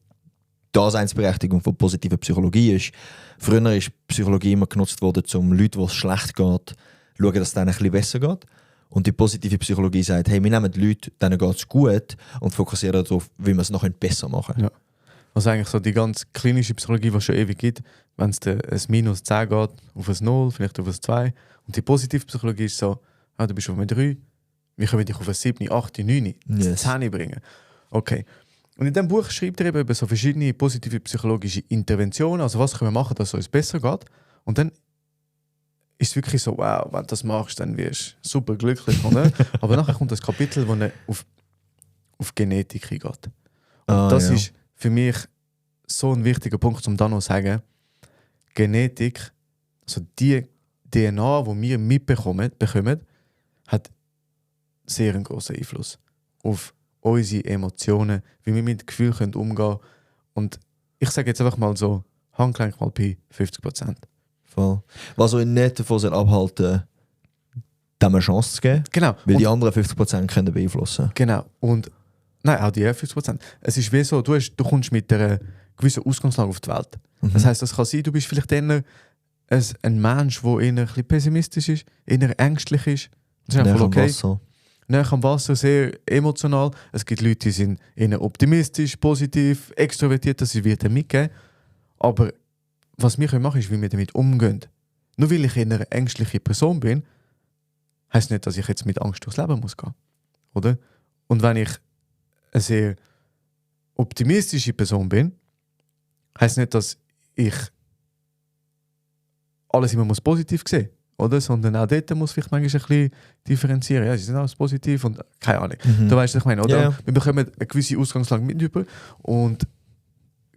Daseinsberechtigung von positiver Psychologie ist. Früher ist Psychologie immer genutzt worden, um Leuten, denen es schlecht geht, zu schauen, dass es denen ein bisschen besser geht. Und die positive Psychologie sagt, hey, wir nehmen die Leute, denen geht es gut und fokussieren darauf, wie wir es noch besser machen können. Ja. Also eigentlich so die ganz klinische Psychologie, die es schon ewig gibt, wenn es ein minus 10 geht, auf ein 0, vielleicht auf ein 2. Und die positive Psychologie ist so, du bist auf einem 3, wir können dich auf ein 7, 8, 9, Yes. 10 bringen. Okay. Und in diesem Buch schreibt er eben über so verschiedene positive psychologische Interventionen, also was können wir machen, dass es uns besser geht. Und dann ist es wirklich so, wow, wenn du das machst, dann wirst du super glücklich. Oder? Aber nachher kommt das Kapitel, wo er auf Genetik geht. Und das ist für mich so ein wichtiger Punkt, um dann noch zu sagen, Genetik, also die DNA, die wir mitbekommen, hat sehr einen grossen Einfluss auf unsere Emotionen, wie wir mit Gefühlen können umgehen können. Und ich sage jetzt einfach mal so, Handgelenk mal bei 50%. Voll. Was euch nicht davon soll abhalten, dem eine Chance zu geben, Genau. weil Und, die anderen 50% können beeinflussen. genau. Und nein, auch die 50%. Es ist wie so, du kommst mit einer gewissen Ausgangslage auf die Welt. Das heisst, das kann sein, du bist vielleicht eher ein Mensch, der eher ein bisschen pessimistisch ist, eher ängstlich ist. Das ist Näher einfach am okay. Wasser. Näher am Wasser, sehr emotional. Es gibt Leute, die sind eher optimistisch, positiv, extrovertiert, das wird dann mitgeben. Aber was wir machen können, ist, wie wir damit umgehen. Nur weil ich eher eine ängstliche Person bin, heisst nicht, dass ich jetzt mit Angst durchs Leben muss gehen. Oder? Und wenn ich eine sehr optimistische Person bin, heisst nicht, dass ich alles immer muss positiv sehen muss. Oder? Sondern auch dort muss vielleicht manchmal ein bisschen differenzieren. Ja, sie sind alles positiv und keine Ahnung. Du weißt, was ich meine, oder? Ja. Wir bekommen eine gewisse Ausgangslage mit über und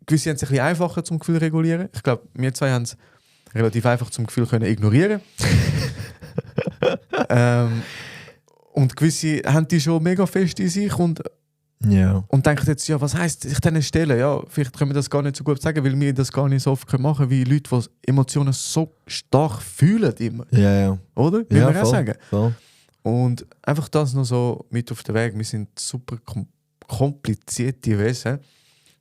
gewisse haben es ein bisschen einfacher zum Gefühl regulieren. Ich glaube, wir zwei haben es relativ einfach zum Gefühl können ignorieren. Und gewisse haben die schon mega fest in sich und denken jetzt, ja, was heisst sich denn stellen? Ja, vielleicht können wir das gar nicht so gut sagen, weil wir das gar nicht so oft machen können, wie Leute, die Emotionen so stark fühlen immer. Ja. Oder? Will Ja, man auch sagen. Voll. Und einfach das noch so mit auf den Weg. Wir sind super komplizierte Wesen.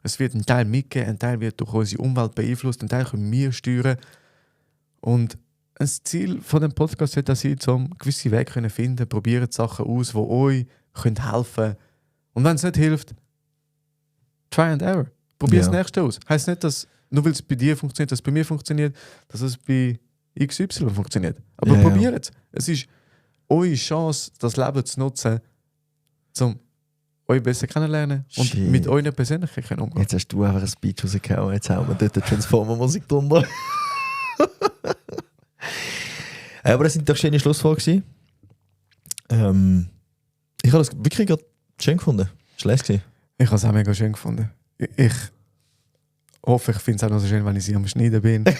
Es wird ein Teil mitgeben, ein Teil wird durch unsere Umwelt beeinflusst, ein Teil können wir steuern. Und das Ziel von dem Podcast wird auch sein, um gewisse Wege zu finden, probiert Sachen aus, die euch helfen können. Und wenn es nicht hilft, try and error. Probier das Nächste aus. Heißt nicht, dass nur weil es bei dir funktioniert, dass es bei mir funktioniert, dass es bei XY funktioniert. Aber probiert es. Es ist eure Chance, das Leben zu nutzen, um euch besser kennenlernen und mit eurer Persönlichkeit umgehen. Jetzt hast du einfach ein Speech rausgehauen, jetzt haben wir dort die Transformer-Musik drunter. Aber das sind doch schöne Schlussfolgerungen. Ich habe das wirklich gerade schön gefunden. Schlecht gewesen. Ich habe es auch mega schön gefunden. Ich hoffe, ich finde es auch noch so schön, wenn ich sie am Schneiden bin. Und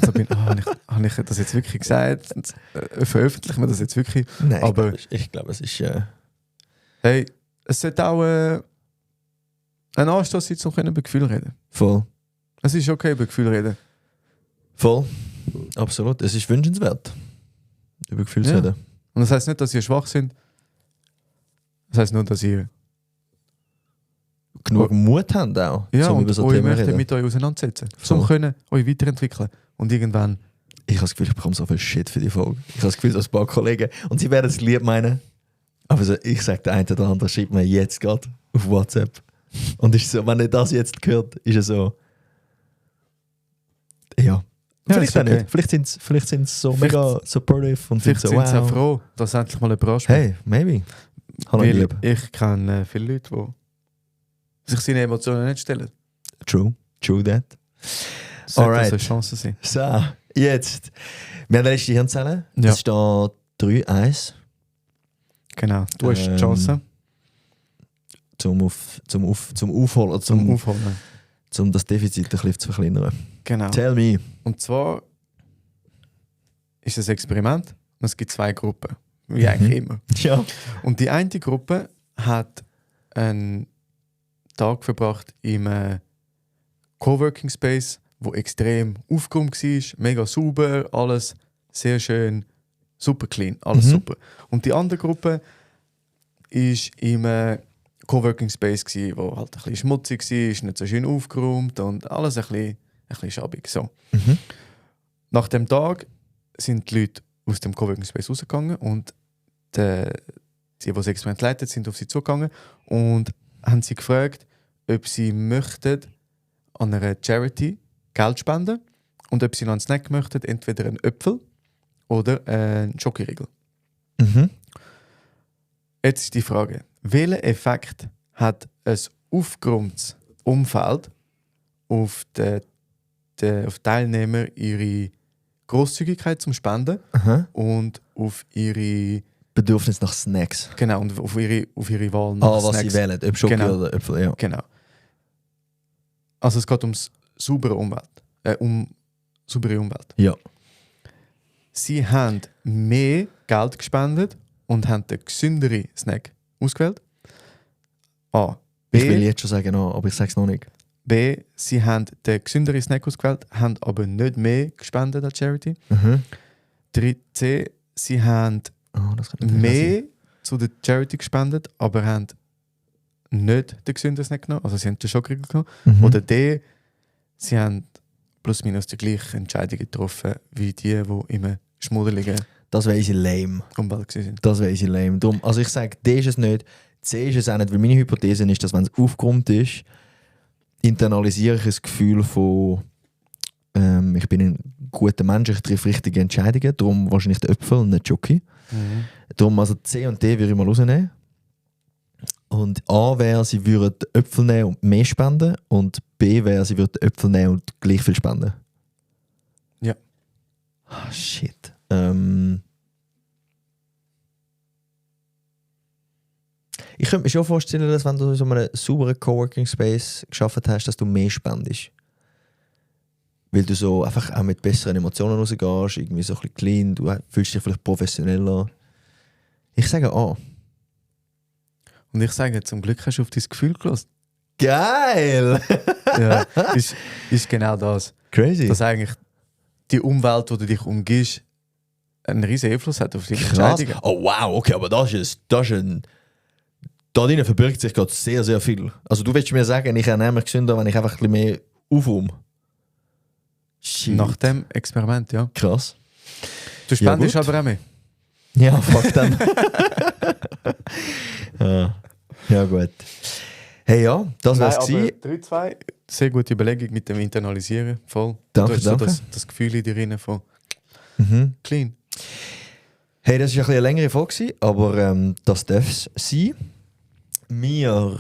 so bin, habe ich das jetzt wirklich gesagt? Und, veröffentlichen wir das jetzt wirklich? Nein, aber ich glaube, es ist... Hey, es sollte auch ein Anstoß sein, um über Gefühle zu reden. Voll. Es ist okay, über Gefühle zu reden. Voll. Absolut. Es ist wünschenswert, über Gefühle zu reden. Und das heisst nicht, dass ihr schwach sind. Das heisst nur, dass ihr genug Mut habt auch, um über so euch Themen möchtet reden. mit euch auseinandersetzen. Um können euch weiterentwickeln. Und irgendwann... Ich habe das Gefühl, ich bekomme so viel Shit für die Folge. Ich habe das Gefühl, so ein paar Kollegen, und sie werden es lieb meinen, aber so, ich sage, der eine oder andere schreibt mir jetzt gerade auf WhatsApp. Und ist so, wenn er das jetzt hört, ist er so... Ja. Vielleicht auch okay. nicht. Vielleicht sind sie so mega supportive und vielleicht so, sind sie auch froh, dass endlich mal jemand anspricht. Hey, maybe. Hallo Weil lieb. ich kenne viele Leute, die sich seine Emotionen nicht stellen. True that. Sollte Alright. das eine Chance sein. So, jetzt. Wir haben die letzte Hirnzelle. Ja. Es steht 3-1. Genau, du hast die Chance Zum Aufholen, zum Aufholen. um das Defizit ein bisschen zu verkleinern. Genau. Tell me. Und zwar ist es ein Experiment und es gibt zwei Gruppen, wie eigentlich immer. Ja. Und die eine Gruppe hat einen Tag verbracht im Coworking Space, wo extrem aufgeräumt war, mega sauber, alles sehr schön, super clean, alles super. Und die andere Gruppe ist im Coworking Space gsi, wo halt ein bisschen schmutzig war, nicht so schön aufgeräumt und alles ein bisschen schäbig. So. Nach dem Tag sind die Leute aus dem Coworking Space rausgegangen und die das Experiment leiten, sind auf sie zugegangen und haben sie gefragt, ob sie möchten an einer Charity Geld spenden und ob sie noch einen Snack möchten, entweder einen Äpfel oder einen Schokoriegel. Jetzt ist die Frage, welchen Effekt hat ein aufgeräumtes Umfeld auf die Teilnehmer ihre Grosszügigkeit zum Spenden und auf ihre Bedürfnis nach Snacks. Genau, und auf ihre Wahl nach Was Snacks. sie wählen, ob Schoki oder Äpfel, ja. Genau. Also es geht ums saubere Umwelt. Saubere Umwelt. Ja. sie haben mehr Geld gespendet und haben den gesünderen Snack ausgewählt. A. B. Ich will jetzt schon sagen, aber ich sage es noch nicht. B. Sie haben den gesünderen Snack ausgewählt, haben aber nicht mehr gespendet an Charity. Mhm. 3C. Sie haben Das kann natürlich mehr zu der Charity gespendet, aber haben nicht den gesünderen Snack genommen. Also sie haben den Schokoriegel genommen. sein. Oder D. Sie haben plus minus die gleichen Entscheidungen getroffen wie die im schmuddeligen Das wäre easy lame. Umwelt waren. Das wäre easy lame. Darum, also ich sage, D ist es nicht, C ist es auch nicht, weil meine Hypothese ist, dass wenn es aufgeräumt ist, internalisiere ich das Gefühl von ich bin ein guter Mensch, ich treffe richtige Entscheidungen, darum wahrscheinlich der Äpfel und nicht Jockey. Darum also C und D würde ich mal rausnehmen. Und A wäre, sie würden den Äpfel nehmen und mehr spenden. Und B wäre, sie würden den Äpfel nehmen und gleich viel spenden. Ja. Ah, shit. Ich könnte mir schon vorstellen, dass wenn du in so einem sauberen Coworking Space geschafft hast, dass du mehr spendest. Weil du so einfach auch mit besseren Emotionen rausgehst, irgendwie so ein bisschen clean, du fühlst dich vielleicht professioneller. Ich sage A. Und ich sage, zum Glück hast du auf dein Gefühl gelassen. Geil! Ja, ist genau das. Crazy. Dass eigentlich die Umwelt, wo du dich umgibst, einen riesen Einfluss hat auf die Krass. Entscheidungen. Oh wow, okay, aber das ist ein... Da drinnen verbirgt sich gerade sehr, sehr viel. Also du willst mir sagen, ich ernähre mich gesünder, wenn ich einfach ein bisschen mehr aufräume. Shit. Nach dem Experiment, ja. Krass. Du spendest Ja, gut. aber auch mehr. Ja, fuck dann. Ja, gut. Hey, ja, das wär's gewesen. 3-2, sehr gute Überlegung mit dem Internalisieren. Voll. Danke, du hast so danke. das Gefühl in dir drin von Mhm. clean. Hey, das war ein bisschen eine längere Folge, gewesen, aber das darf es sein. Wir...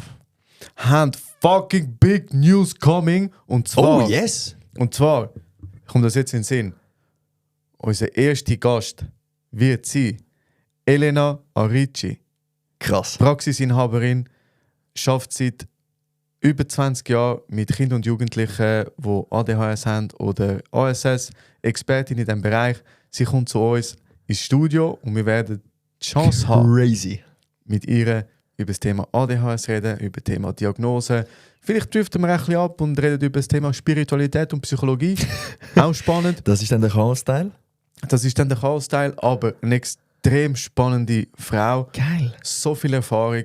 Hand fucking big news coming. Und zwar, Oh, yes! kommt das jetzt in den Sinn. Unser erster Gast wird sein Elena Arici. Krass. Praxisinhaberin, arbeitet seit über 20 Jahren mit Kindern und Jugendlichen, die ADHS haben oder ASS, Expertin in diesem Bereich. Sie kommt zu uns ins Studio und wir werden die Chance haben, Crazy. mit ihr über das Thema ADHS reden, über das Thema Diagnose. Vielleicht driften wir ein bisschen ab und reden über das Thema Spiritualität und Psychologie. Auch spannend. Das ist dann der Chaos-Teil. Das ist dann der Chaos-Teil, aber eine extrem spannende Frau. Geil. So viel Erfahrung,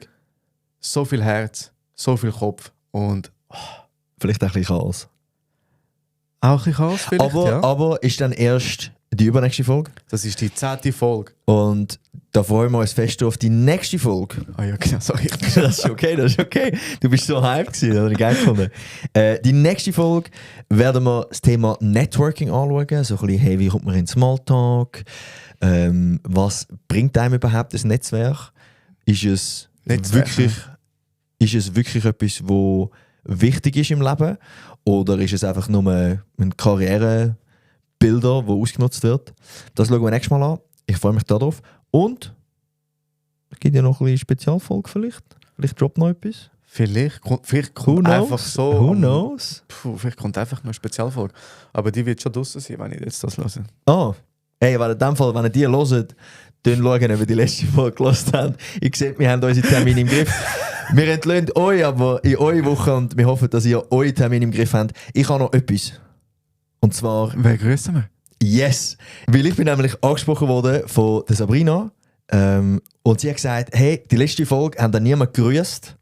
so viel Herz, so viel Kopf und Vielleicht auch ein bisschen Chaos. auch ein bisschen Chaos vielleicht, ja. Aber ist dann erst die übernächste Folge. Das ist die 10. Folge. Und da freuen wir uns fest auf die nächste Folge. Ah ja, genau, sorry. Das ist okay, das ist okay. Du bist so hyped gewesen, das habe ich geil gefunden. Die nächste Folge werden wir das Thema Networking anschauen. So ein bisschen, hey, wie kommt man in den Smalltalk? Was bringt einem überhaupt das Netzwerk? Ist es wirklich etwas, was wichtig ist im Leben? Oder ist es einfach nur ein Karrierebilder, der ausgenutzt wird? Das schauen wir nächstes Mal an. Ich freue mich darauf. Und es gibt ja noch ein bisschen Spezialfolge vielleicht. Vielleicht droppt noch etwas. Vielleicht kommt Who knows? einfach so. Who knows? Vielleicht kommt einfach noch eine Spezialfolge. Aber die wird schon draussen sein, wenn ich jetzt das höre. Oh, hey, weil in dem Fall, wenn ihr die hört, dann schauen, ob ihr die letzte Folge gehört habt. Ich sehe, wir haben unsere Termine im Griff. Wir entlöhnen euch aber in eure Woche und wir hoffen, dass ihr eure Termine im Griff habt. Ich habe noch etwas. Und zwar... Wer grüßen wir? Yes! Weil ich bin nämlich angesprochen worden von der Sabrina. Und sie hat gesagt, hey, die letzte Folge haben da niemand gegrüßt.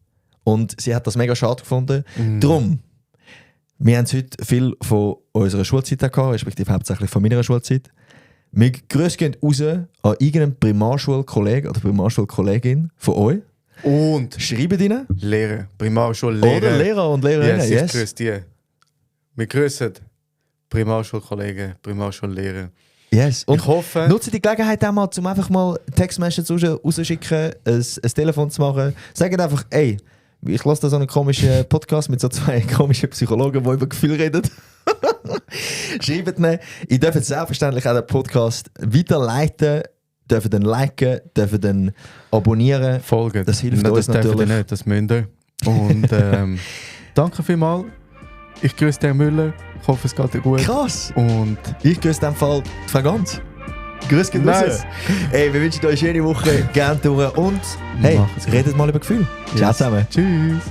Und sie hat das mega schade gefunden. Drum, wir haben heute viel von unserer Schulzeit gehabt, respektive hauptsächlich von meiner Schulzeit. Wir Grüße gehen raus an irgendeinen Primarschulkollegen oder Primarschulkollegin von euch. Und Schreibt ihnen. Lehrer, Primarschullehrer. Oder Lehrer und Lehrerinnen. Yes, Yes. ich grüße die. Wir grüßen Primarschulkollegen, Primarschullehrer. Yes. Und Ich hoffe... nutze die Gelegenheit auch mal, um einfach mal Textmessages rauszuschicken, ein Telefon zu machen. Sagt einfach, ey, ich lasse da so einen komischen Podcast mit so zwei komischen Psychologen, die über Gefühle reden. Schreibt mir. Ihr dürft selbstverständlich auch den Podcast weiterleiten, dürft den liken, dürft den abonnieren. Folgen. Das hilft Nein, uns das dürfen natürlich. ihr nicht, das müsst ihr. Und danke vielmals. Ich grüße den Müller. Ich hoffe, es geht dir gut. Krass! Und Ich grüße in dem Fall die Frau Ganz. Grüß geht Nice. raus. Ey, wir wünschen euch eine schöne Woche. Gerne durch. Und hey, Macht's gut. redet mal über Gefühl. Ciao Yes. zusammen. Tschüss.